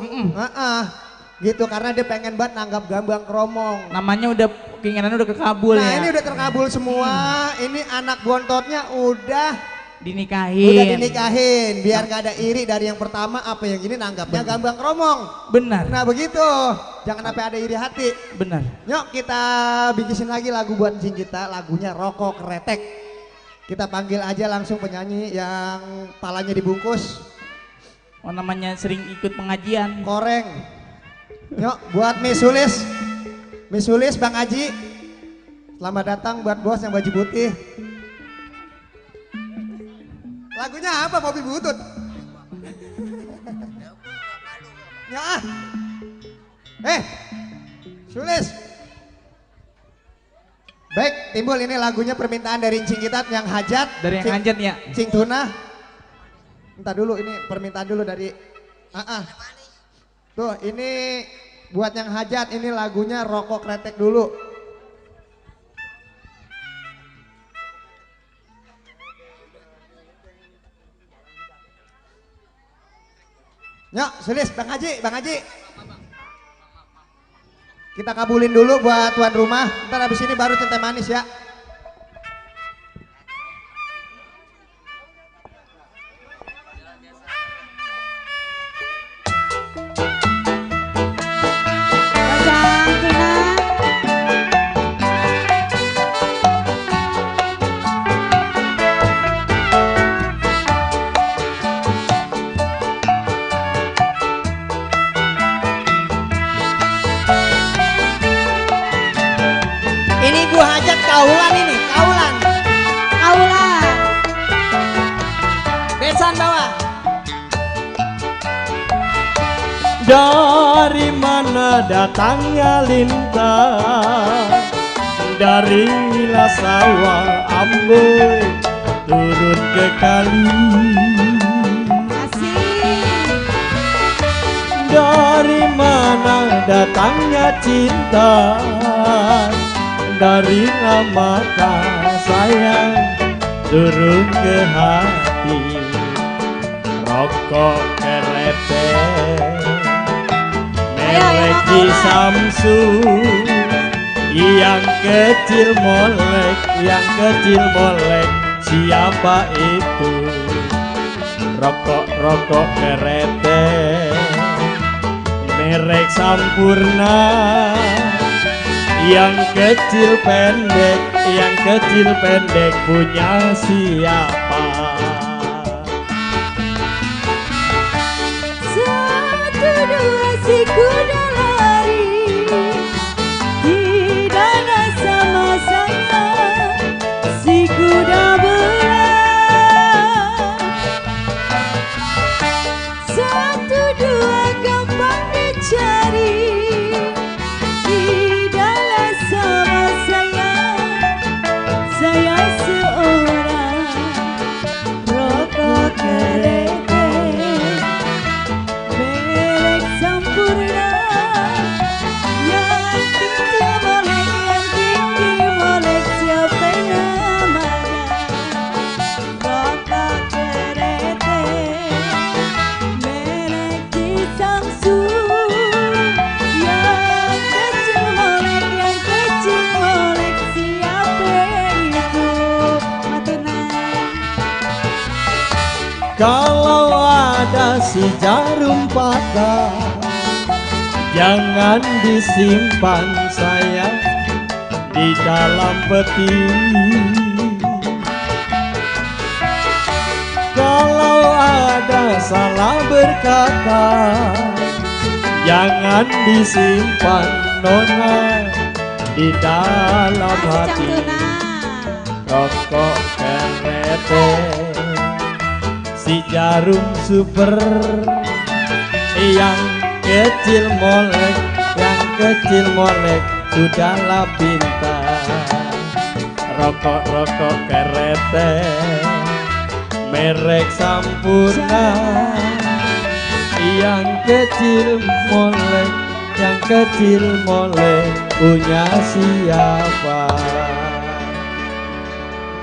Gitu karena dia pengen banget nanggap Gambang Kromong. Namanya udah keinginannya udah kekabul Nah ya. ini udah terkabul semua. Ini anak bontotnya udah dinikahin. Biar gak ada iri dari yang pertama apa yang ini nanggapnya Gambang Kromong. Benar. Nah begitu. Jangan sampai ada iri hati. Benar. Yuk kita bikin lagi lagu buat Cing kita. Lagunya Rokok Kretek. Kita panggil aja langsung penyanyi yang palanya dibungkus. Oh namanya sering ikut pengajian. Koreng. Yuk buat Miss Sulis Bang Aji. Selamat datang buat bos yang baju putih. Lagunya apa? Mobil butut. Ya. Sulis. Baik, timbul ini lagunya permintaan dari Cing kita yang hajat. Dari yang hajat ya. Cing Tuna. Entar dulu ini permintaan dulu dari Tuh, ini buat yang hajat, ini lagunya Rokok Kretek dulu. Yuk, Sulis, Bang Haji. Kita kabulin dulu buat tuan rumah. Ntar habis ini baru centai manis ya. Kaulan. Besan bawah. Dari mana datangnya lintang, dari sawah Amboy turun ke kali. Dari mana datangnya cinta, dari mata sayang turun ke hati. Rokok kretek merek Samsung, yang kecil molek, siapa itu? Rokok kretek merek Sampurna, yang kecil pendek punya siapa? Satu dua si kuda lari, tidak sama saya si kuda belah. Satu dua gampang dicari, saya seorang Kalau ada si jarum patah, jangan disimpan sayang di dalam peti. Kalau ada salah berkata, jangan disimpan nona di dalam hati. Rokok kerete, si jarum super, yang kecil molek, sudahlah pintar. Rokok kerete, merek Sampurna, yang kecil molek, punya siapa?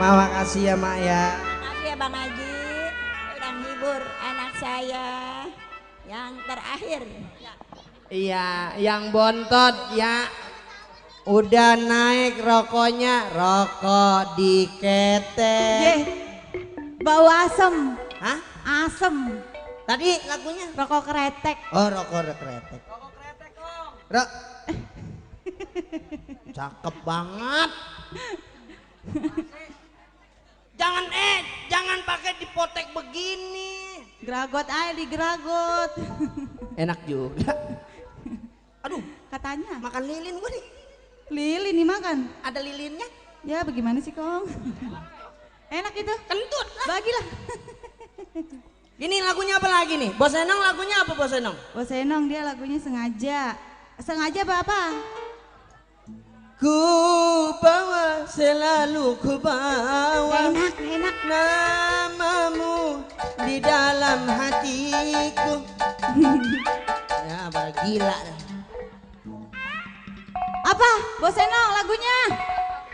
Makasih ya Mak ya. Makasih ya Bang Haji, udah hibur anak saya yang terakhir. Iya, yang bontot ya. Udah naik rokoknya, rokok dikete. Bau asem. Hah? Asem. Tadi lagunya rokok kretek. Oh, rokok kretek. Cakep banget. Jangan pakai dipotek begini. Geragot aja digeragot. Enak juga. Aduh, katanya makan lilin gue nih. Lilin nih makan. Ada lilinnya? Ya bagaimana sih Kong? Enak itu. Kentut. Bagilah. Ini lagunya apa lagi nih? Bos Enong lagunya apa Bos Enong? Bos Enong dia lagunya sengaja. Sengaja apa? Ku bawa selalu ku bawa enak namamu di dalam hatiku. Ya apa gila. Apa? Bos Enong lagunya?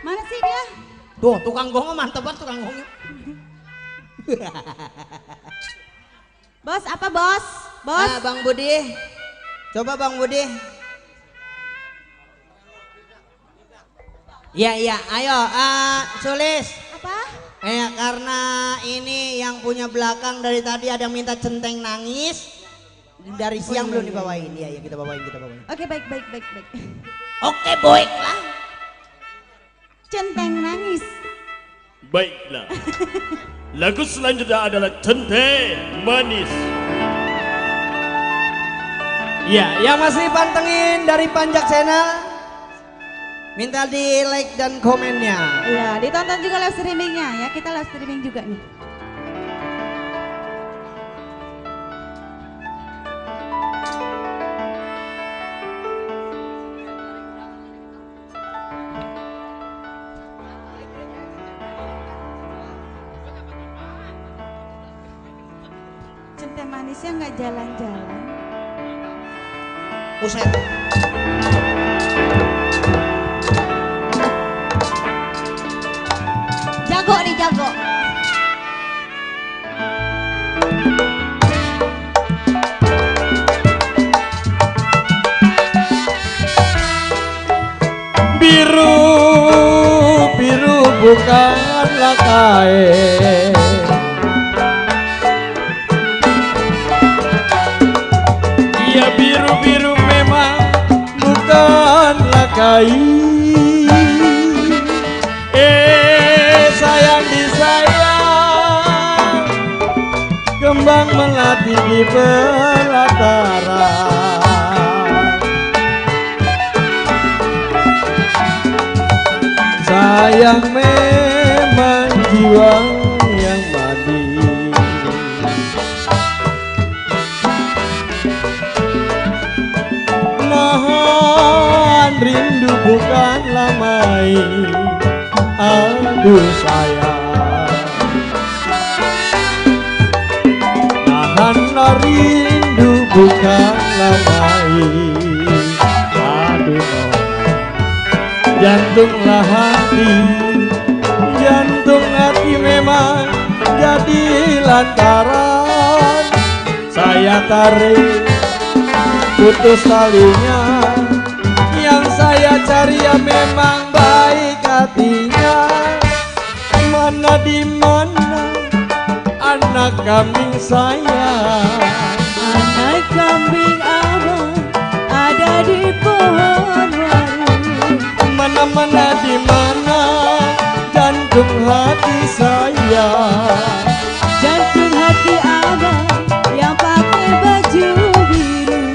Mana sih dia? Tuh tukang gongnya mantep banget tukang gongnya. Bos apa bos? Bos? Bang Budi. Coba Bang Budi. Iya, ayo Sulis. Apa? Karena ini yang punya belakang dari tadi ada yang minta centeng nangis. Dari siang belum dibawain. Iya, kita bawain. Oke, baik. Oke, baiklah. Centeng nangis. Baiklah. Lagu selanjutnya adalah Centeng Manis. Ya, yang masih pantengin dari Panjak Channel, minta di like dan komennya. Iya, ditonton juga live streamingnya ya. Kita live streaming juga nih. Centeng manisnya nggak jalan-jalan. Buset. Jago nih, jago. Biru bukanlah kain, ya biru memang bukanlah kain. Sayang disayang, kembang melati di pelataran. Sayang memang jiwa yang manis. Nahan rindu bukanlah main. Aduh sayang, nahan rindu bukanlah main. Aduh jantunglah hati, jantung hati memang jadi lantaran. Saya tarik putus talinya, yang saya cari ya memang baik hatinya. Mana di mana anak anak kambing saya. Anak kambing abang ada di pohon waru. Mana-mana di mana jantung hati saya. Jantung hati abang yang pakai baju biru.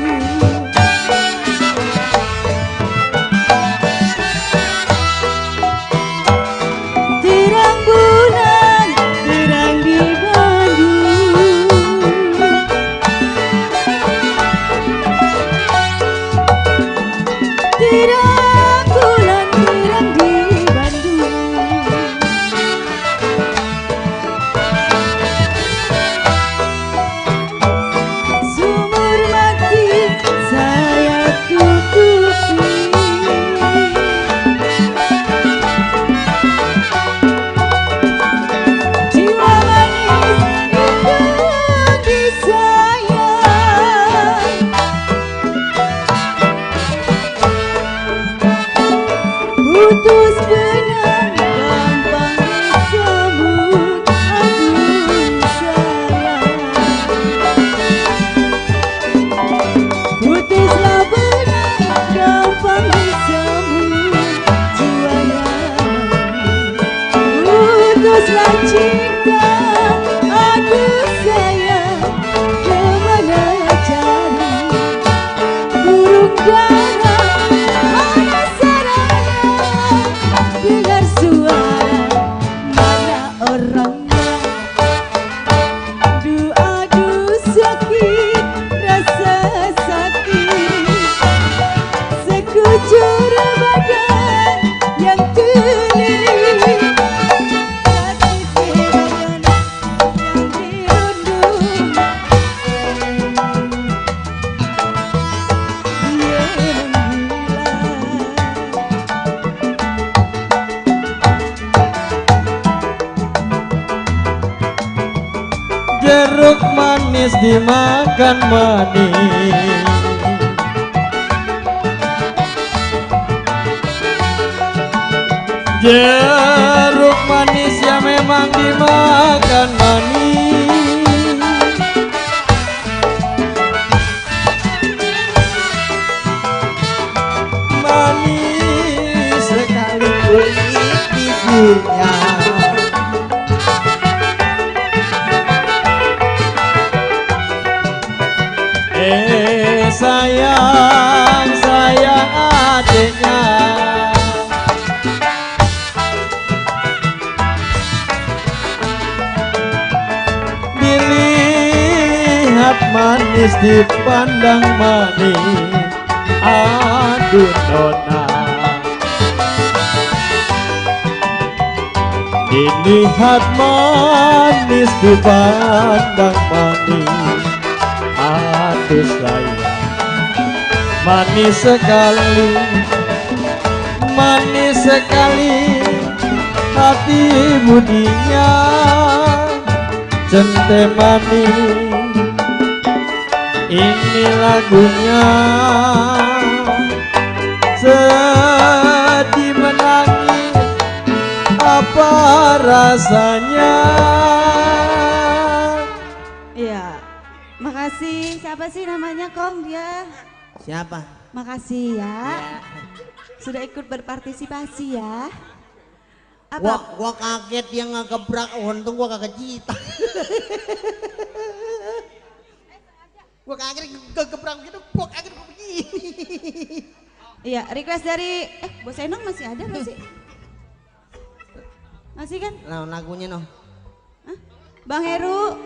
Terang bulan terang di Bandung. Terang bulan terang di Bandung. Sumur mati saya tutupi. Jiwa manis indah disayang. Putus benang gampang disambut. Aduh sayang. Putuslah benang gampang disambut. Jiwanya putuslah cinta. Aduh sayang, kemana cari burung dara? Mana sarangnya? Dengar suara mana orangnya? Aduh aduh sakit, rasa sakit. Sekujur badan yang tuli. Hati kehilangan yang dirundung. Dia menghilang. Jeruk manis dimakan manis. Jeruk manis ya memang dimakan manis. Manis sekali kulit bibirnya. Sayang, sayang adiknya. Dilihat manis, dipandang manis. Aduh nona. Dilihat manis, dipandang manis. Aduh sayang, manis sekali, manis sekali hati budinya. Centem manis, ini lagunya. Sedih menangis, apa rasanya? Iya. Makasih. Siapa sih namanya Kong dia? Siapa? Makasih ya. Sudah ikut berpartisipasi ya. Apa? Gua kaget dia ngegebrak, untung gua kagak cita. Gua kaget ngegebrak gitu, gua kaget gua begini. Iya, request dari Bos Enong masih ada nggak sih? Masih kan? Nah, lagunya noh. Hah? Bang Heru.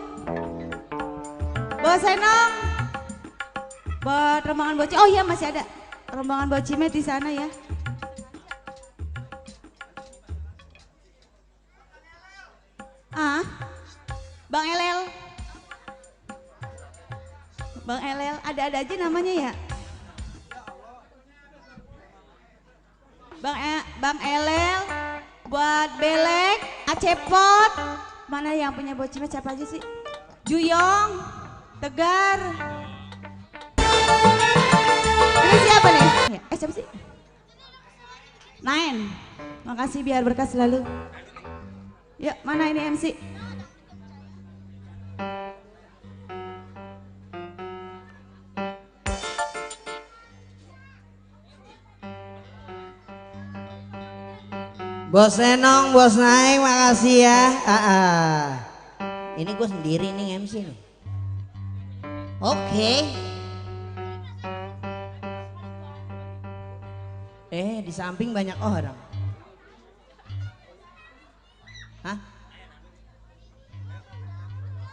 Bos Enong. Buat rombongan Boci. Oh iya masih ada. Rombongan Bocimet di sana ya. Ah. Bang Elel. Bang Elel, ada-ada aja namanya ya. Bang Elel, buat Belek, Acepot. Mana yang punya Bocimet siapa aja sih? Juyong, Tegar. Ini siapa nih? Siapa sih? Nine. Makasih biar berkah selalu. Yuk, mana ini MC? Bos Enong, Bos Naik, makasih ya. Ini gue sendiri nih MC nih. Oke. Di samping banyak orang. Hah?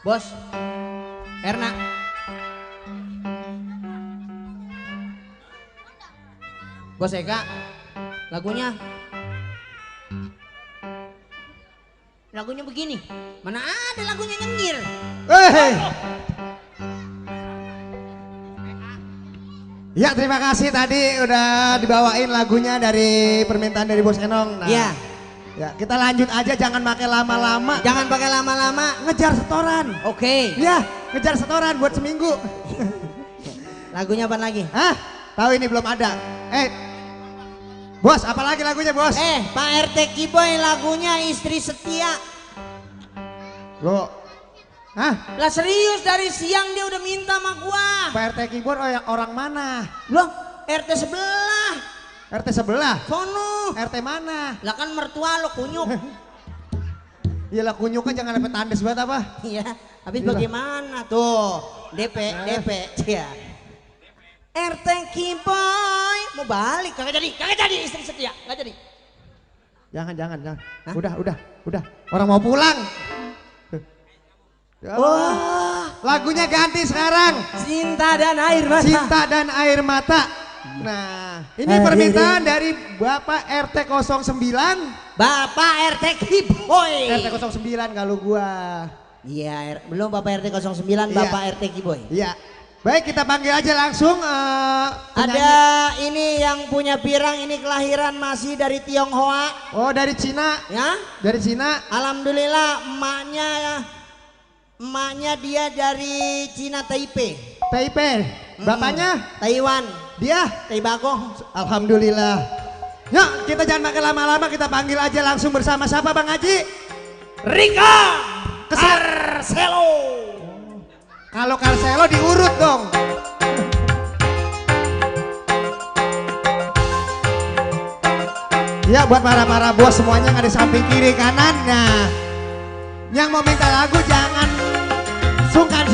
Bos, Erna. Bos Eka, lagunya begini. Mana ada lagunya nyengir? Ya, terima kasih tadi udah dibawain lagunya dari permintaan dari Bos Enong. Nah, ya. Ya, kita lanjut aja, jangan pakai lama-lama. Jangan pakai lama-lama. Ngejar setoran. Oke. Ya, ngejar setoran buat seminggu. Lagunya apa lagi? Hah? Tahu ini belum ada. Bos, apa lagi lagunya, Bos? Pak RT Kiboy lagunya Istri Setia. Loh. Hah? Lah serius, dari siang dia udah minta sama gua. Pak RT Keyboard orang mana? Loh, RT sebelah. RT sebelah? Sono. RT mana? Lah kan mertua lo kunyuk. Iyalah kunyuknya jangan sampai tandes banget apa? Iya, habis bagaimana tuh? DP. Ya. RT Kiboy mau balik, kagak jadi Istri Setia, kagak jadi. Jangan. Hah? Udah. Orang mau pulang. Lagunya ganti sekarang. Cinta dan Air Mata. Nah, ini permintaan dari Bapak RT 09. Bapak RT Kiboy. RT 09 kalau gua. Iya, belum Bapak RT 09, Bapak RT Kiboy. Iya. Baik, kita panggil aja langsung. Ada ini yang punya pirang, ini kelahiran masih dari Tionghoa. Oh, dari Cina. Ya? Dari Cina. Alhamdulillah emaknya dia dari Cina Taipei. Bapaknya? Taiwan. Dia? Taibagong. Alhamdulillah. Yuk, kita jangan pakai lama-lama, kita panggil aja langsung bersama siapa Bang Haji? Rika Carcelo. Kalau Carcelo diurut dong. Ya, buat para bos semuanya yang ada di samping kiri kanan. Nah, yang mau minta lagu jangan sungkan.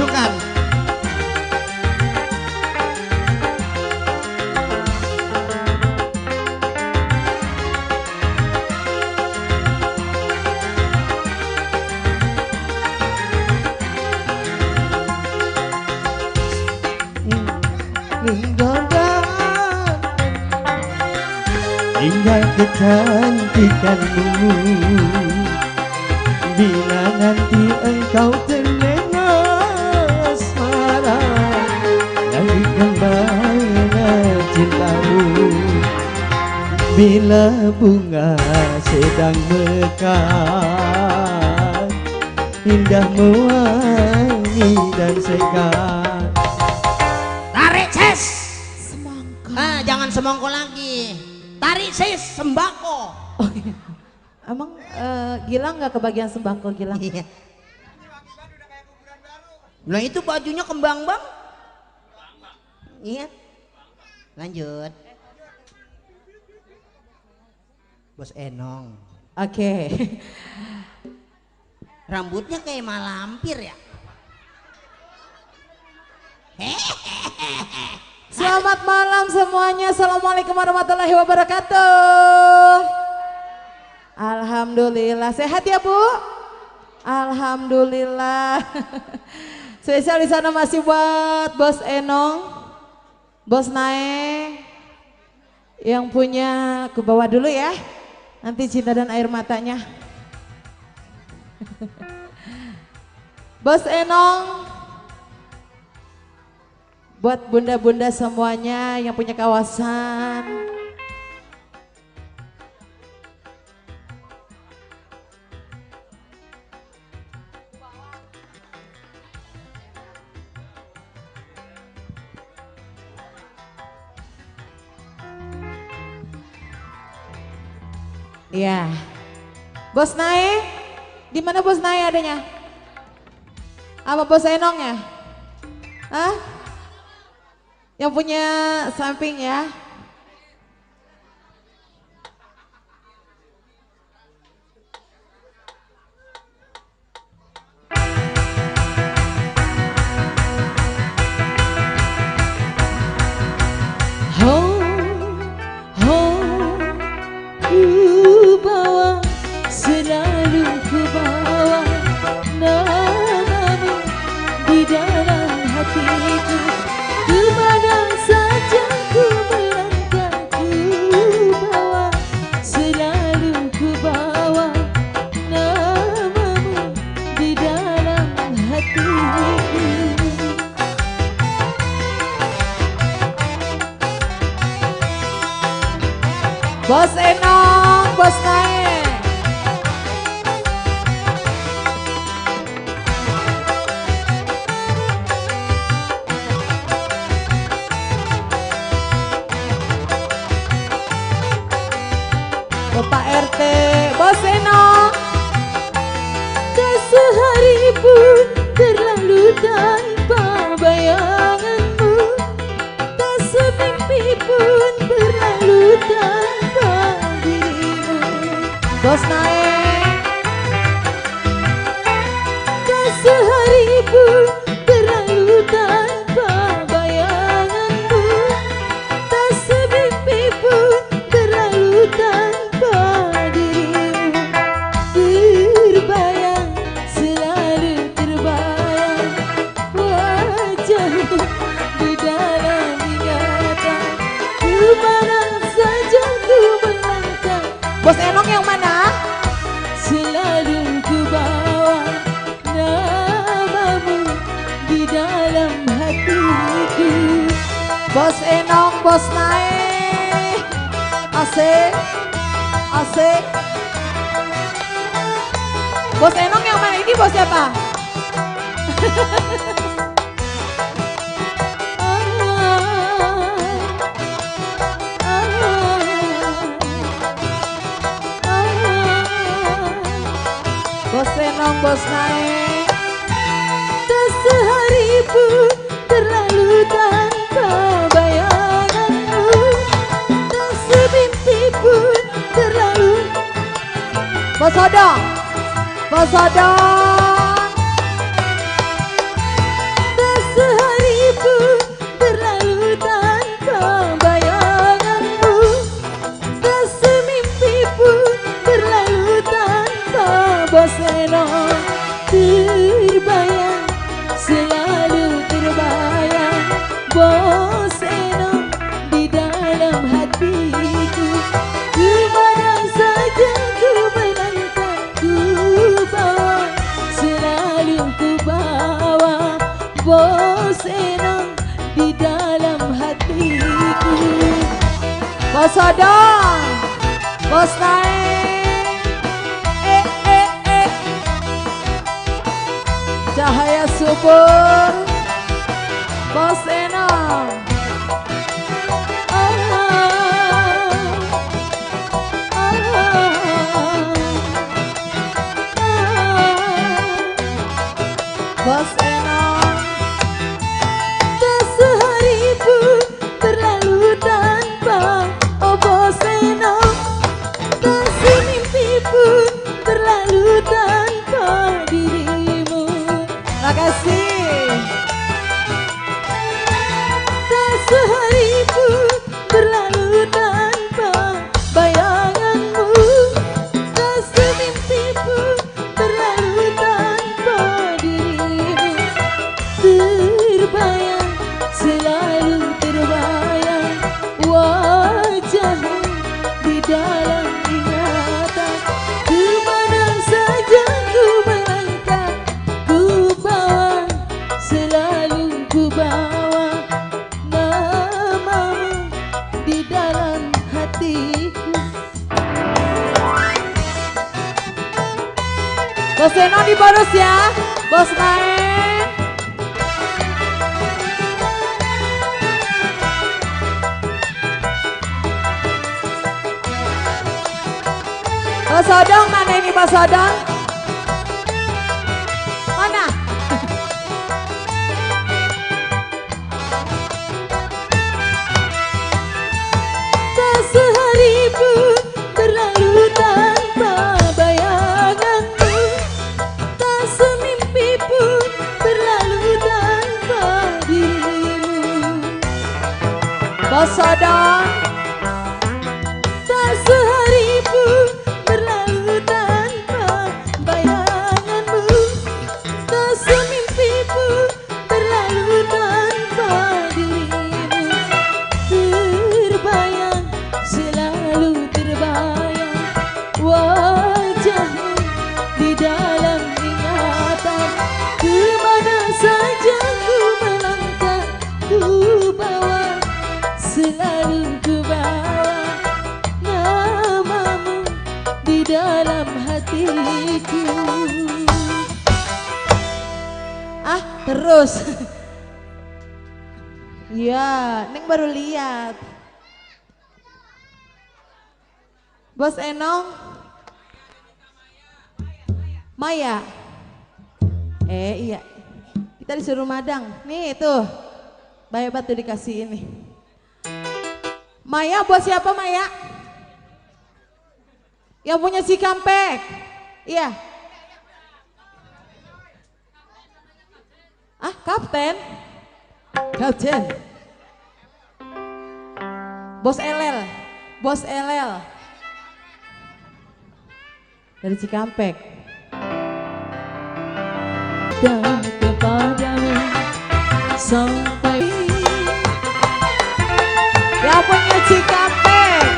Hingga kecantikanmu, bila nanti engkau terlena asmara dari kembangnya cintamu, bila bunga sedang mekar, indah mewangi dan segar. Tarik ses semangka. Jangan semangko lagi. Tarik ses sembako. Emang Gilang nggak kebagian sembako Gilang? Iya. Nah itu bajunya kembang bang. Iya. Lanjut. Bos Enong. Oke. Rambutnya kayak malampir ya. Selamat malam semuanya. Assalamualaikum warahmatullahi wabarakatuh. Alhamdulillah, sehat ya Bu? Alhamdulillah. Spesial di sana masih buat Bos Enong, Bos Nae, yang punya ke bawah dulu ya. Nanti Cinta dan Air Matanya. Bos Enong, buat bunda-bunda semuanya yang punya kawasan. Iya. Bos Nae, di mana Bos Nae adanya? Apa Bos Enong ya? Hah? Yang punya samping ya. tanpa bayanganmu, tak semimpi pun berlalu tanpa dirimu. Bos naik. Tak sehari pun berlalu tanpa bayanganmu, tak semimpi pun berlalu tanpa dirimu. Terbayang, selalu terbayang wajahmu di dalam ingatan. Kemana saja ku melangkah, Bos Enong yang mana? selalu ku bawa namamu di dalam hatiku. Bos Enong, bos naik. Asik, asik. Bos Enong yang mana? Ini bos siapa? Bos Enong, bos naik. Tak sehari pun berlalu tanpa bayanganmu, tak semimpi pun berlalu. Bos Odong, bos Odong. Tak sehari pun berlalu tanpa bayanganmu, tak semimpi pun berlalu tanpa Bos Enong. Terbayang, selalu terbayang Bos Enong di dalam hatiku. Kemana saja ku melangkah, ku bawa, selalu ku bawa Bos Enong di dalam hatiku. Bos Odong, bos naik. Cahaya subur, Bos Enong. Bos Enong. Tak sehari pun berlalu tanpa oh Bos Enong, tak semimpi pun berlalu tanpa dirimu. Makasih. Tak sehari pun berlalu tanpa bayanganmu, tak semimpi pun berlalu tanpa dirimu. Terbayang, selalu terbayang wajahmu di dalam ingatan. Kemana saja ku melangkah, ku bawa, selalu ku bawa namamu di dalam hatiku. Bos Enong di bonus ya, bos naik. Bos Odong mana ini Bos Odong? Mana? Tak sehari pun berlalu tanpa bayanganmu, tak semimpi pun berlalu tanpa dirimu. Bos Odong. Tak sehari pun berlalu tanpa bayanganmu, tak semimpi pun berlalu tanpa dirimu. Terbayang, selalu terbayang wajahmu di dalam ingatan. Kemana saja ku melangkah, ku bawa, selalu ku bawa namamu di dalam hatiku. Ah, terus. Ya, Neng baru lihat. Bos Enong. Maya. Iya. Kita Kita disuruh madang. Nih tuh, Bayi Batu dikasih ini. Maya buat siapa Maya? Yang punya si Kampek. Iya. Ah, Kapten. Kapten. Bos LL. Bos LL. Dari Cikampek. Dan kepadamu sampai yang punya Cikampek.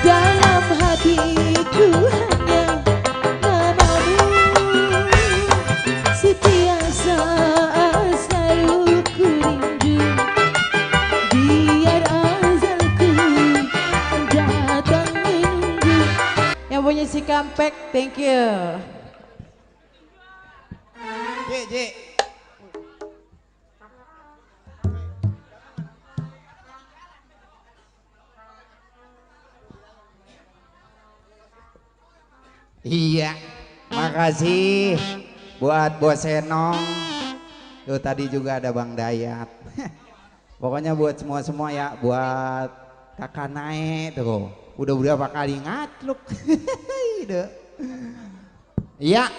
Dalam hatiku hanya namamu, setiasa selalu ku rindu, biar azalku datang menunggu. Yang punya Cikampek, thank you. J. Iya, makasih buat Bos Senong. Tuh tadi juga ada Bang Dayat. Pokoknya buat semua ya, buat Kakak Nae tuh. Udah berapa kali ngatluk. Iya,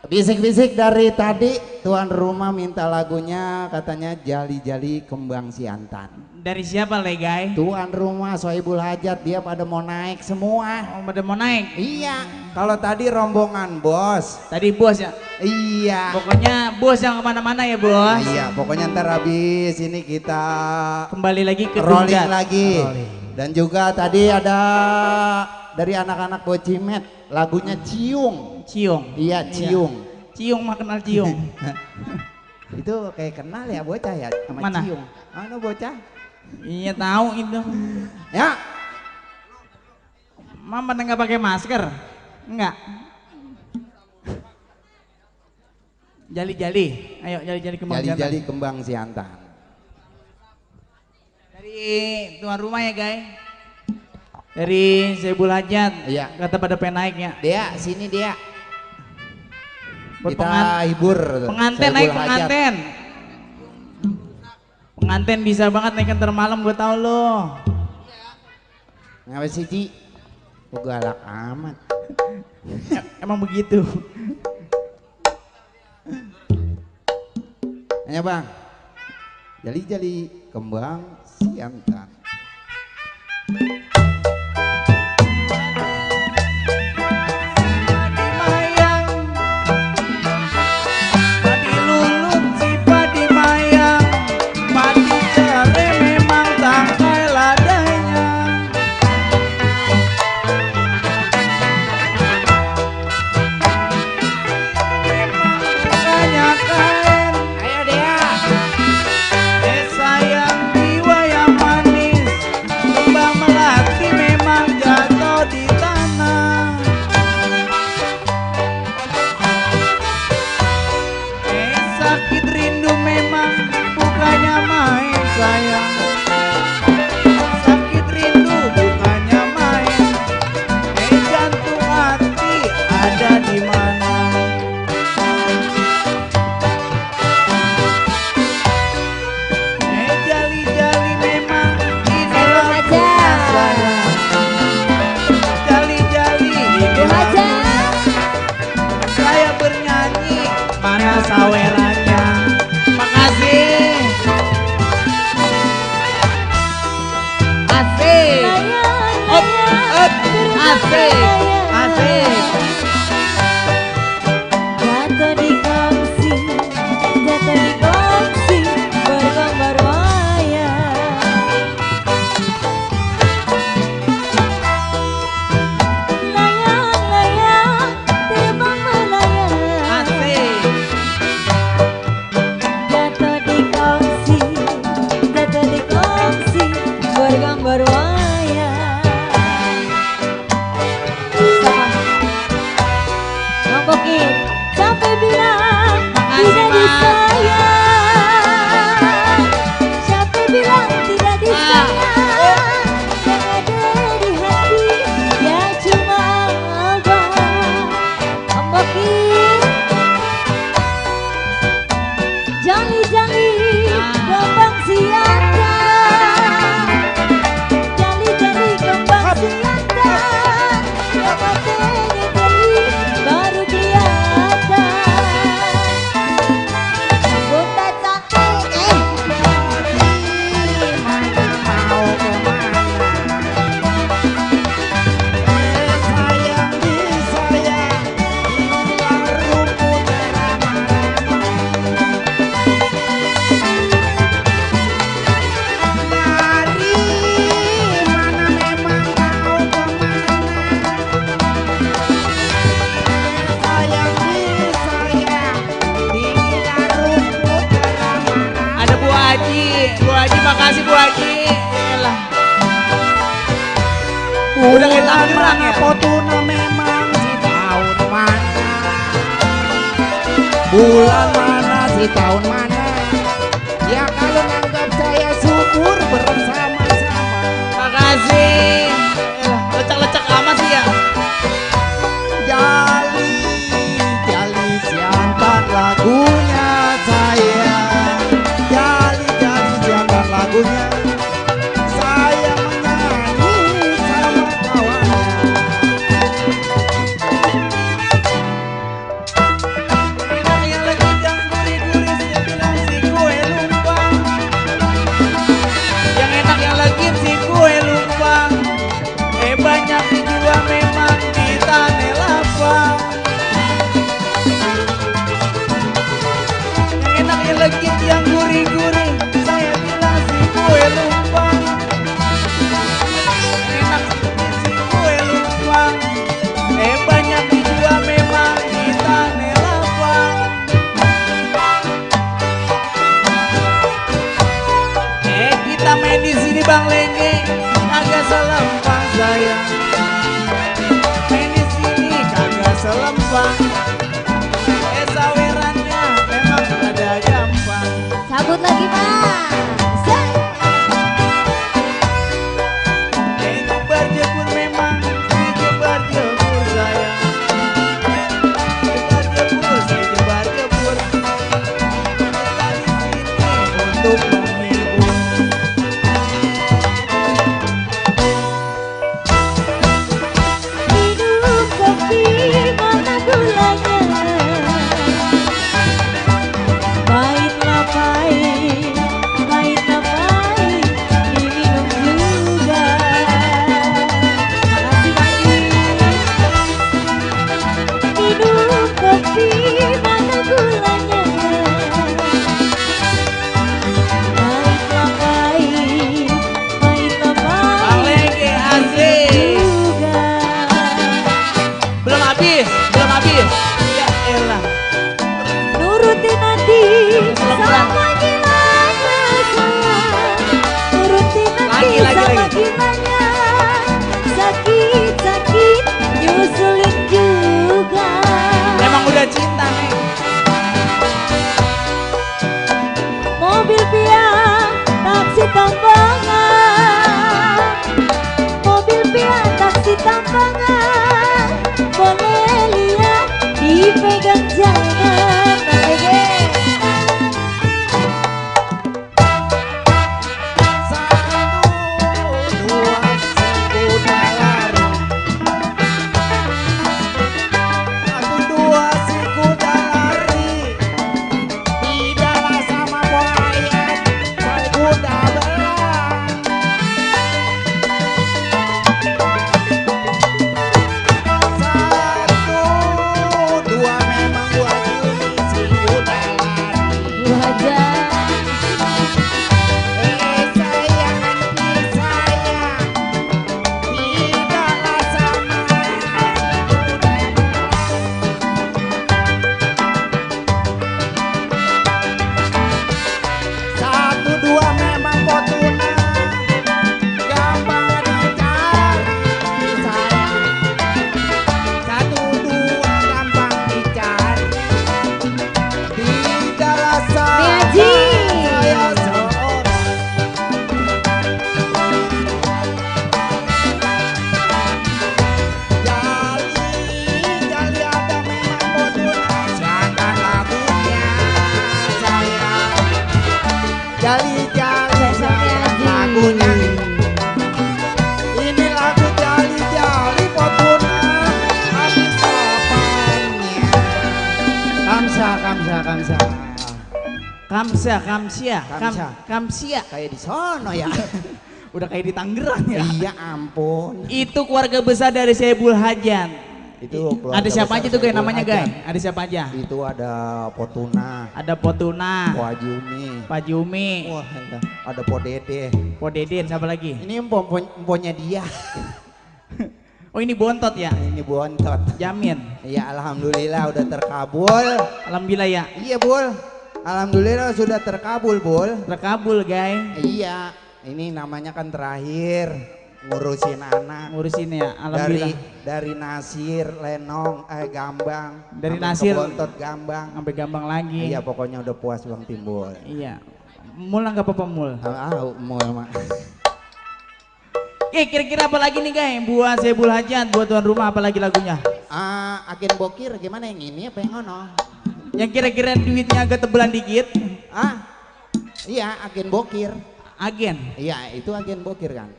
bisik-bisik dari tadi tuan rumah minta lagunya katanya Jali-Jali Kembang Siantan. Dari siapa Legai? Tuan rumah Sohibul Hajat, dia pada mau naik semua. Oh, pada mau naik? Iya. Kalau tadi rombongan bos. Tadi bos ya? Iya. Pokoknya bos yang kemana-mana ya bos. Iya, pokoknya ntar habis ini kita kembali lagi ke rolling Dungat. lagi. Dan juga tadi ada dari anak-anak Bocimet lagunya Ciung. Ciung. Iya, Ciung. Ciung mah kenal Ciung. Itu kayak kenal ya bocah ya sama Mana? Ciung. Mana bocah? Iya tahu itu. Ya. Mama nggak pakai masker? Enggak. Jali-jali. Ayo jali-jali kembang siantan. Jali-jali Kembang Siantan. Dari tuan rumah ya guys. Dari Sohibul Hajat. Iya. Kata pada pengen naiknya. Dia sini dia. Buat Kita hibur. penganten naik penganten. Penganten bisa banget naik ntar malam, gue tau lo. Ngapa sih Ci? Kok galak amat. Emang begitu. Hanya bang. Jali-jali Kembang Siantan. Sawerannya, makasih. Asik, asik, asik. Jatuh di kongsi, bergambar wayang. Layang-layang, terbang melayang. Asik. Haji, makasih Bu Haji. Yalah. Udah kayak Tangerang ya. Fortuna memang si tahun mana? Bulan mana si tahun mana? Ya kalau nganggap saya syukur bersama-sama. Makasih. Yalah, lecak-lecak amat sih ya. Jali, jali siantar lagunya saya. Jali, jali siantar lagunya. Saya menyanyi sama kawannya. Enak yang lagi jam gurih-gurih saya bilang si kue lumpang. Yang enak yang lagi si kue lumpang. Banyak dijual memang di tanah lapang. Yang enak yang legit yang gurih-gurih saya bilang si kue lumpang. Yang enak si kue lumpang. Banyak dijual memang di tanah lapang. Kita main di sini Bang Lenge, agak selempang saya. Main di sini kagak selempang. Sawerannya memang ada gampang. Sabut lagi Mas. Jebar-jebur memang si jebar-jebur saya. Jebar-jebur, si jebar-jebur. Kita di sini untuk menghibur. Minum kopi mana gulanya? Pahitlah pahit, pahitlah pahit, diminum juga. Makasih Bagi. Minum kopi mana gulanya? Pahitlah pahit, pahitlah Bang pahit, Lenge asik. juga. Belum habis, belum habis. Ya elah. Nurutin hati sama gilanya sayang. Nurutin hati sama gilanya. Sakit-sakit nyusulin juga. Emang udah cinta nih. Mobil piang taksi tambangan. Mobil piang taksi tambangan. Boleh lihat dipegang jangan. Kamsia. Kayak di sono ya. Udah kayak di Tangerang ya. Iya ampun. Itu keluarga besar dari Saebul Hajan. Itu ada siapa aja tuh kayak namanya guys? Ada siapa aja? Itu ada Potuna. Ada Potuna. Pak Jumi. Pak Jumi. Wah, ada Podede. Podede, siapa lagi? Ini emponya dia. Oh ini bontot ya? Ini bontot. Jamin? Iya alhamdulillah udah terkabul. Alhamdulillah ya? Iya Bul. Alhamdulillah sudah terkabul, Bul. Terkabul, guys. Iya, ini namanya kan terakhir ngurusin anak. Ngurusin ya, alhamdulillah. Dari Nasir, Lenong, Gambang. Dari Nasir Bontot Gambang. sampai Gambang lagi. Iya, pokoknya udah puas Bang Timbul. Iya. Mul nggak apa-apa Mul. Mul mah. Kira-kira apa lagi nih guys? Buat Sebul Hajat, buat tuan rumah apa lagi lagunya? Agen Bokir gimana yang ini apa yang ono? Yang kira-kira duitnya agak tebelan dikit? Iya, Agen Bokir. Agen? Iya, itu Agen Bokir kan.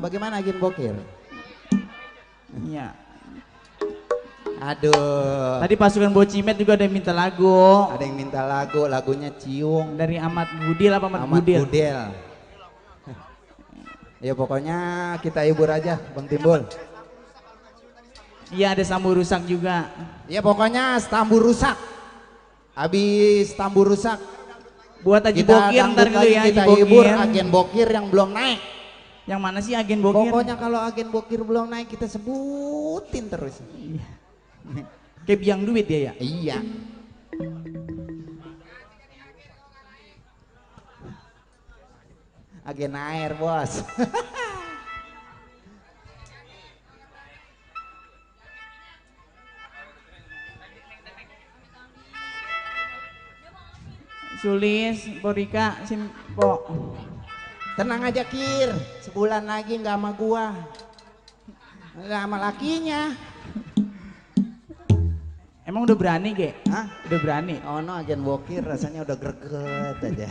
Bagaimana Agen Bokir? Iya. Aduh. Tadi pasukan Bocimet juga ada yang minta lagu. Ada yang minta lagu, lagunya Ciung. Dari Ahmad Budil apa Ahmad Budil? Budil. Ya pokoknya kita hibur aja Bang Timbul. Iya ada Sambu Rusak juga. Ya pokoknya Stambu Rusak. Habis Stambu Rusak. Buat Haji Bokir ntar dulu ya. Kita hibur Agen Bokir yang belum naik. Yang mana sih Agen Bokir? Pokoknya kalau Agen Bokir belum naik kita sebutin terus. Kayak biang duit ya? Iya. Agen air bos. Sulis, Borika, Simpo. Tenang aja Kir, sebulan lagi nggak sama gua, nggak sama lakinya. Emang udah berani Ge? Hah? Udah berani? Oh no, Agen Bokir rasanya udah greget aja.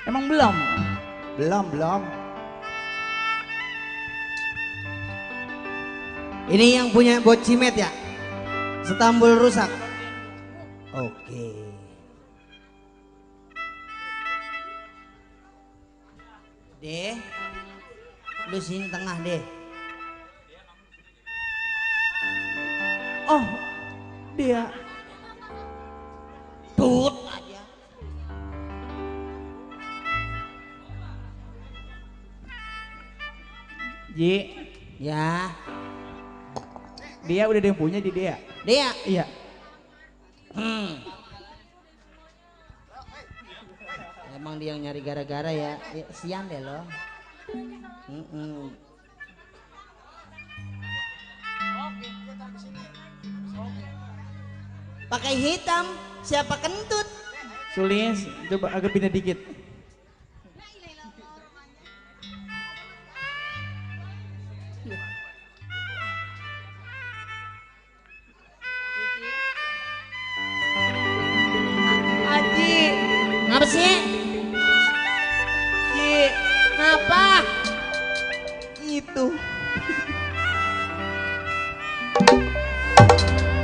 Emang belum? Belum. Ini yang punya Bocimet ya? Stambul Rusak. Oke. Deh, lu sini tengah deh. Oh, dia. Tut aja. Ji. Ya. Dia udah ada yang punya di dia. Dia. Iya. Emang dia yang nyari gara-gara ya. Sian deh lo. Pakai hitam, siapa kentut? Sulis, coba agak pindah dikit. Aji, ngapa sih? Ji, Ngapa? itu.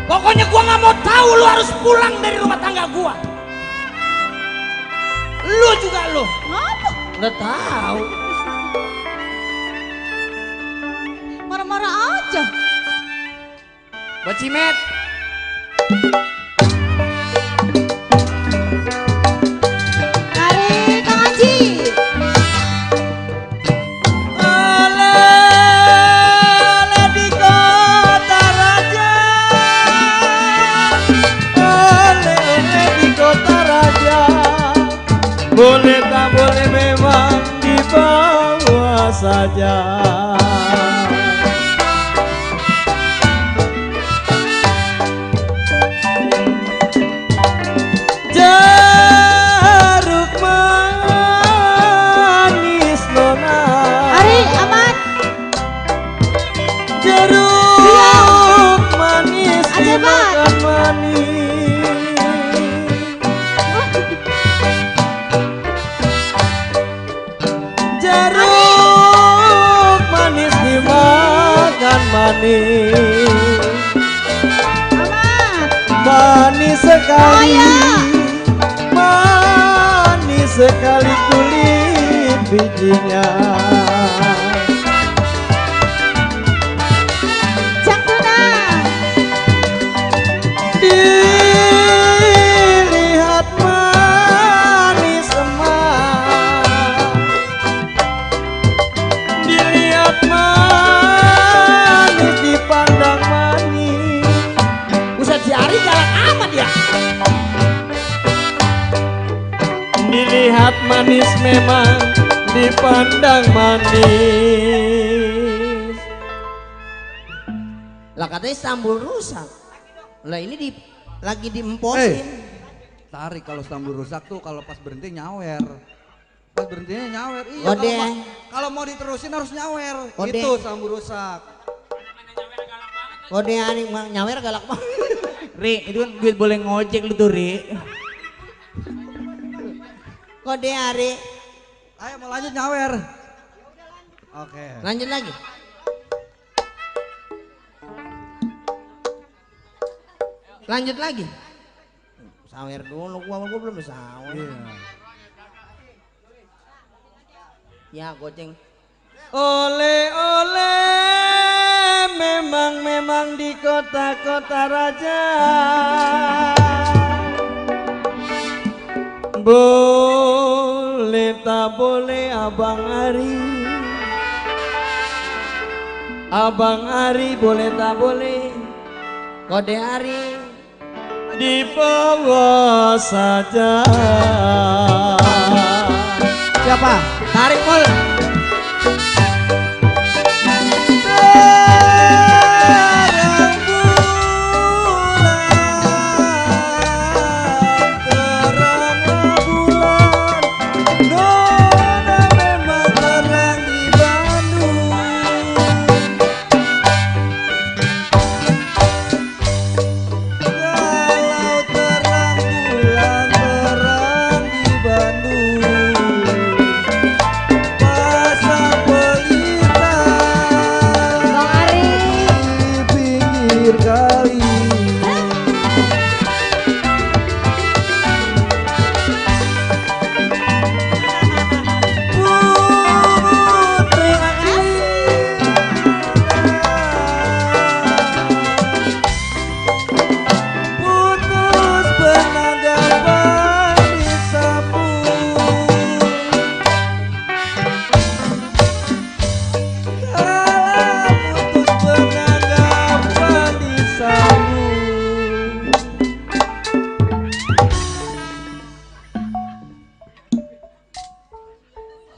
Pokoknya gua nggak mau tahu, lu harus pulang dari rumah tangga gua. Lu juga lu. Ngapa? Nggak tahu. Marah-marah aja. Bocimet. Mari Kang Haji. Di kota raja, oleh di kota raja, boleh tak boleh memang dibawa saja. Jeruk manis nona. Ari aman. Jeruk manis Ajebat. dimakan manis. Jeruk manis dimakan manis. Aman. Manis sekali. Oh, ya. Manis sekali kulit bijinya. Cak Tunang. Dilihat manis emas, dilihat manis dipandang manis. Buset si Ari galak amat ya. manis memang dipandang manis. Lah katanya sambal rusak. Lah ini lagi diemposin. Tarik kalau sambal rusak tuh kalau pas berhenti nyawer. Pas berhentinya nyawer. Iya. Kode. Kalau mau diterusin harus nyawer. Kode. Itu sambal rusak. Kode aneh nyawer galak banget. Ri, itu kan duit boleh ngojek lu tuh, Ri. Kode Ari. Ayo mau lanjut nyawer. Oke. Lanjut lagi. Lanjut lagi. Sawer dulu, gua belum sawer. Ya goceng. Oleh-oleh memang di kota-kota raja. Boleh tak boleh Abang Ari. Abang Ari boleh tak boleh. Kode Ari. Dibawa saja. Siapa? Tarik mul.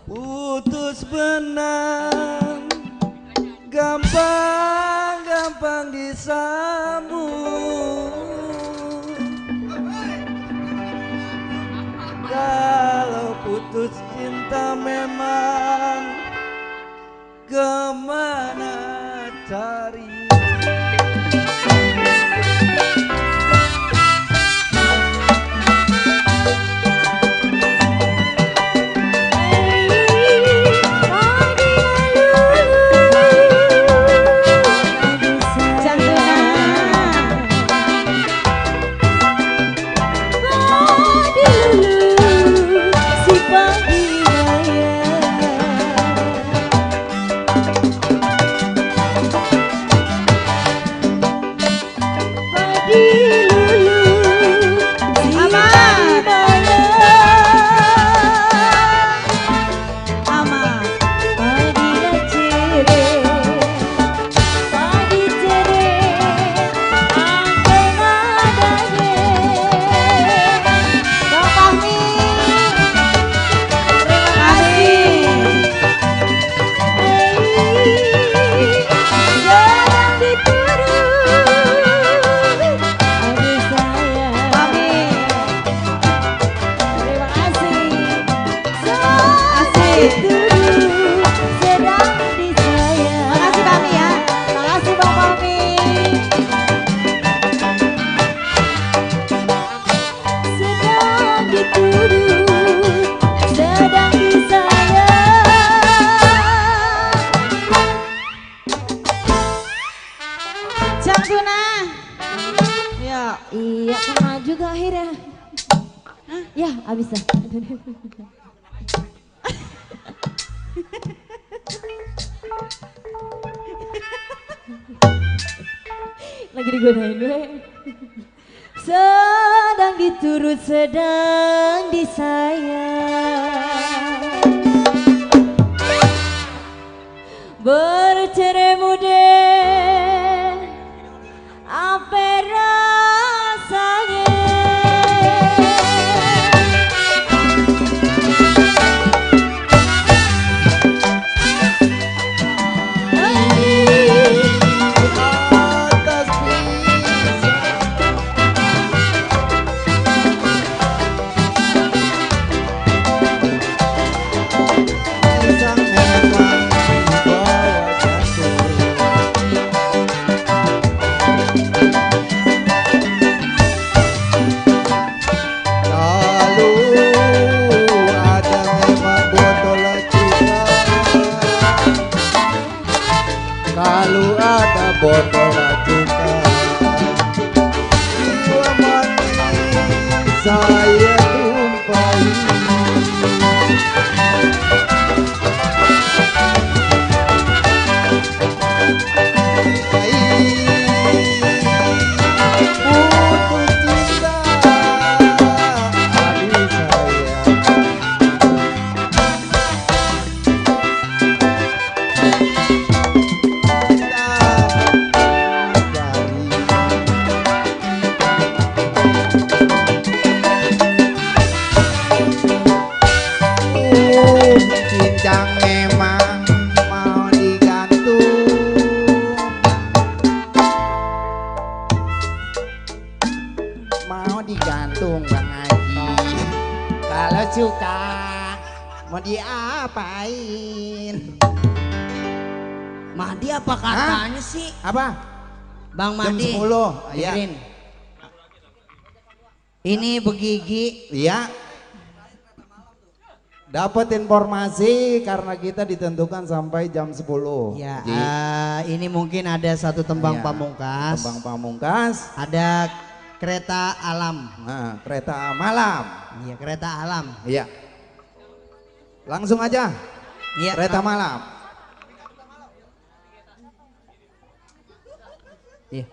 Putus benang gampang disambung. Kalau putus cinta memang kemana cari. Iya, kena juga akhirnya. Ya, abis dah. Lagi digodain dulu. Sedang diturut, sedang disayang. Bercerai muda, apa rasanya? saya tumpahi. Cincang emang mau digantung, mau digantung Bang Haji. Kalau suka mau diapain? Mahdi apa katanya sih? Apa? Bang Jam Mahdi. 10. Iya. Dengerin. Ini begigi. Iya. Dapat informasi karena kita ditentukan sampai jam 10. Ya, Ji. ini mungkin ada satu tembang Iya, pamungkas. Tembang pamungkas. Ada kereta alam. Nah, kereta malam. Iya, kereta alam. Iya. Langsung aja. Iya, Kereta malam. Iya.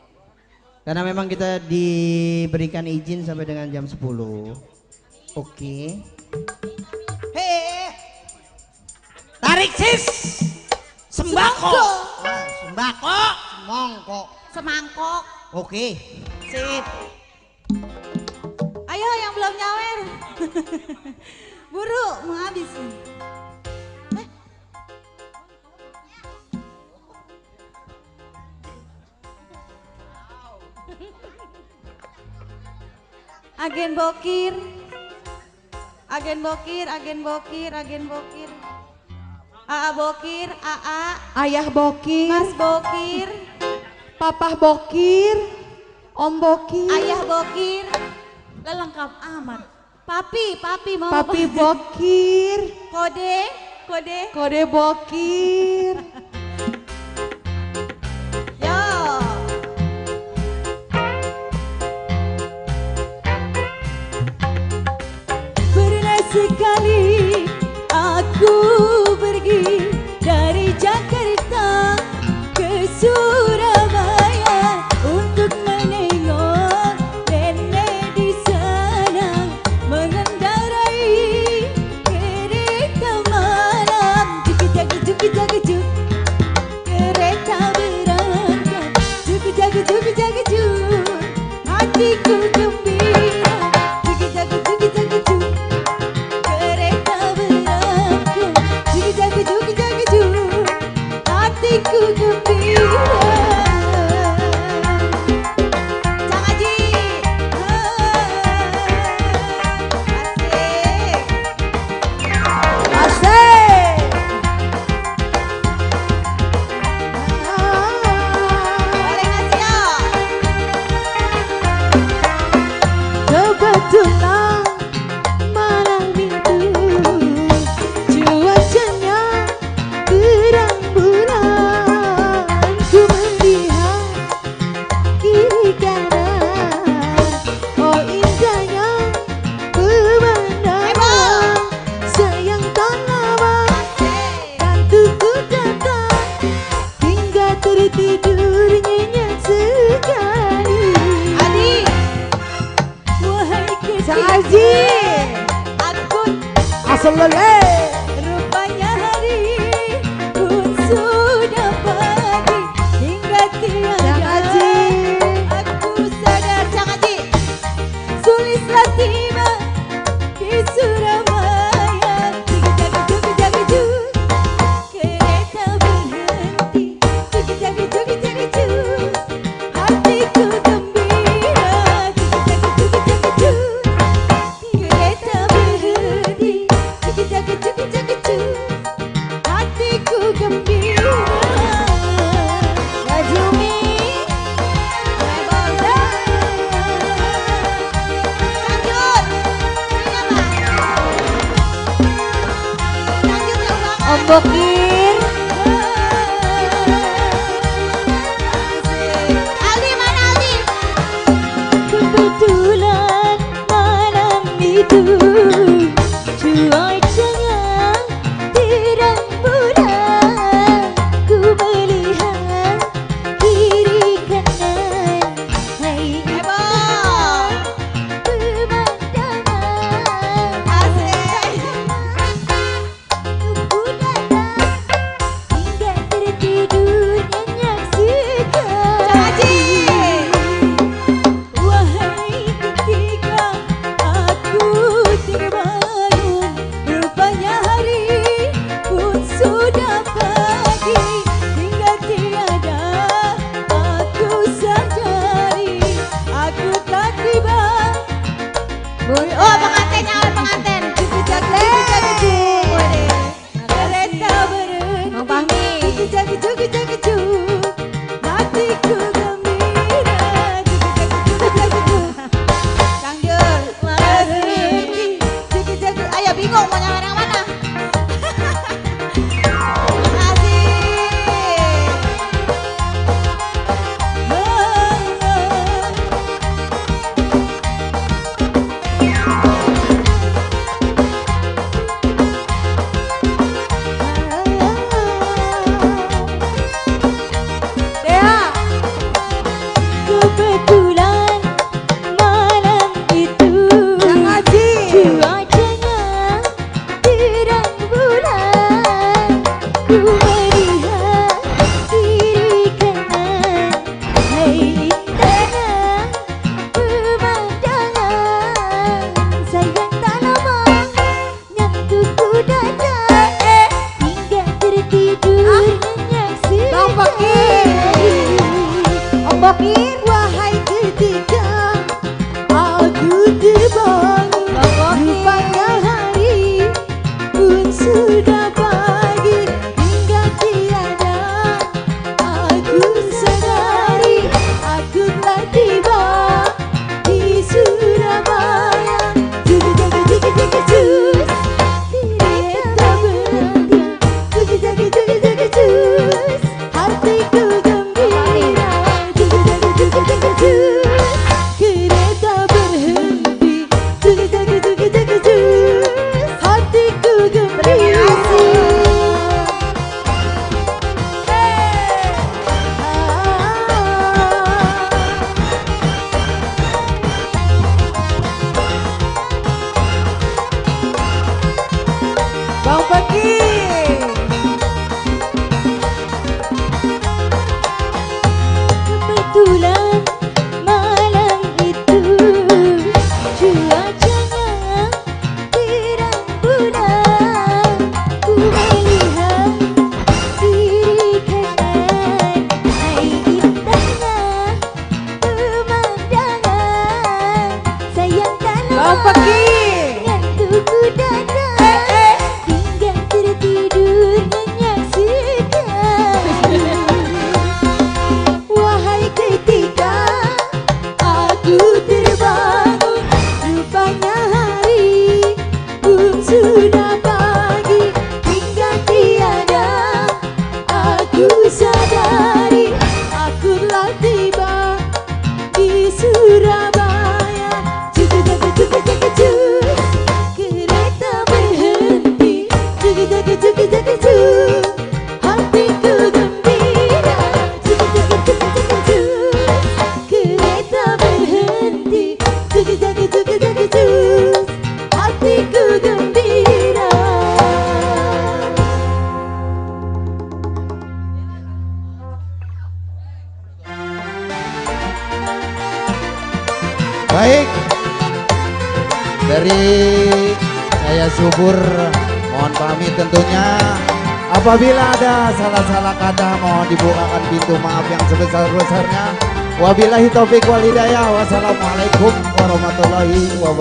Karena memang kita diberikan izin sampai dengan jam 10. Oke. Hei. Tarik sis. Sembako. Wah, sembako. Semongko. Semangkok. Oke. Sip. Ayo yang belum nyawer. Buru mau habis. Agen bokir. Agen bokir, agen bokir, agen bokir. AA bokir, AA. Ayah bokir, Mas bokir. papah bokir, om bokir, Ayah bokir. Lah lengkap amat. Papi mau papi bokir, kode, kode. kode bokir. Yo. Pernah sekali aku pergi dari Jakarta ke Surabaya untuk menengok nenek di sana mengendarai kereta malam. Juk kereta berangkat. Juk hatiku gembira. Juk kereta berangkat. Juk hatiku gembira. Cang Haji. Asik. Asik. Boleh ngasih yo. Kebetulan malam itu cuacanya terang bulan. Ku melihat kiri kanan, oh indahnya pemandangan. Sayang tak lama kantuku datang, hingga tertidur nyenyak sekali. Adi, wahai kekasih, aku Asalale. rupanya hari pun sudah pagi, hingga tiada aku sadar. Cang Haji, sulislah tiba di Surabaya. Juk kereta berhenti. Juk hatiku gembira. Juk kereta berhenti. Juk hatiku gembira. Rajumi, Rebola. Lanjut. Om bokir. Aldi mana Aldi? Kebetulan malam Oh, pengantin, nyalon pengantin. Kereta berhenti. Bang Fahmi. Hatiku gembira. Kang Jul. Berhenti. Ayo bingung mau nyamar yang mana? Makasih. Dea. Kebetulan malam itu Yang ngaji. cuacanya terang bulan. Ku melihat kiri kanan, hai indahnya pemandangan. Sayang tak lama nyentuhku dada, hingga tertidur nyenyak Bang Fakir. sekali. Om Bakir. Wahai ketika aku terbangun, Bang Fakir. rupanya hari pun sudah pagi, hingga tiada aku sadari aku telah tiba di Surabaya. Jus, kereta berhenti. Jus, hatiku gembira. Jus, kereta berhenti. Jus, hatiku gembira. Bang Fakir. Kebetulan malam itu cuacanya terang bulan. Ku melihat kiri kanan, hai indahnya pemandangan. Sayang tak Bang lama Fakir. nyentuhku dada, hingga tertidur nyenyak sekali. Wahai ketika aku terbangun, rupanya hari pun sudah pagi, hingga tiada aku sadari aku telah tiba di Surabaya. Kereta berhenti. Hatiku gembira. Kereta berhenti. Hatiku gembira. Baik, dari saya Subur mohon pamit tentunya. Apabila ada salah-salah kata mohon dibukakan pintu maaf yang sebesar-besarnya. Wabillahi taufik wal hidayah. Wassalamualaikum warahmatullahi wabarakatuh.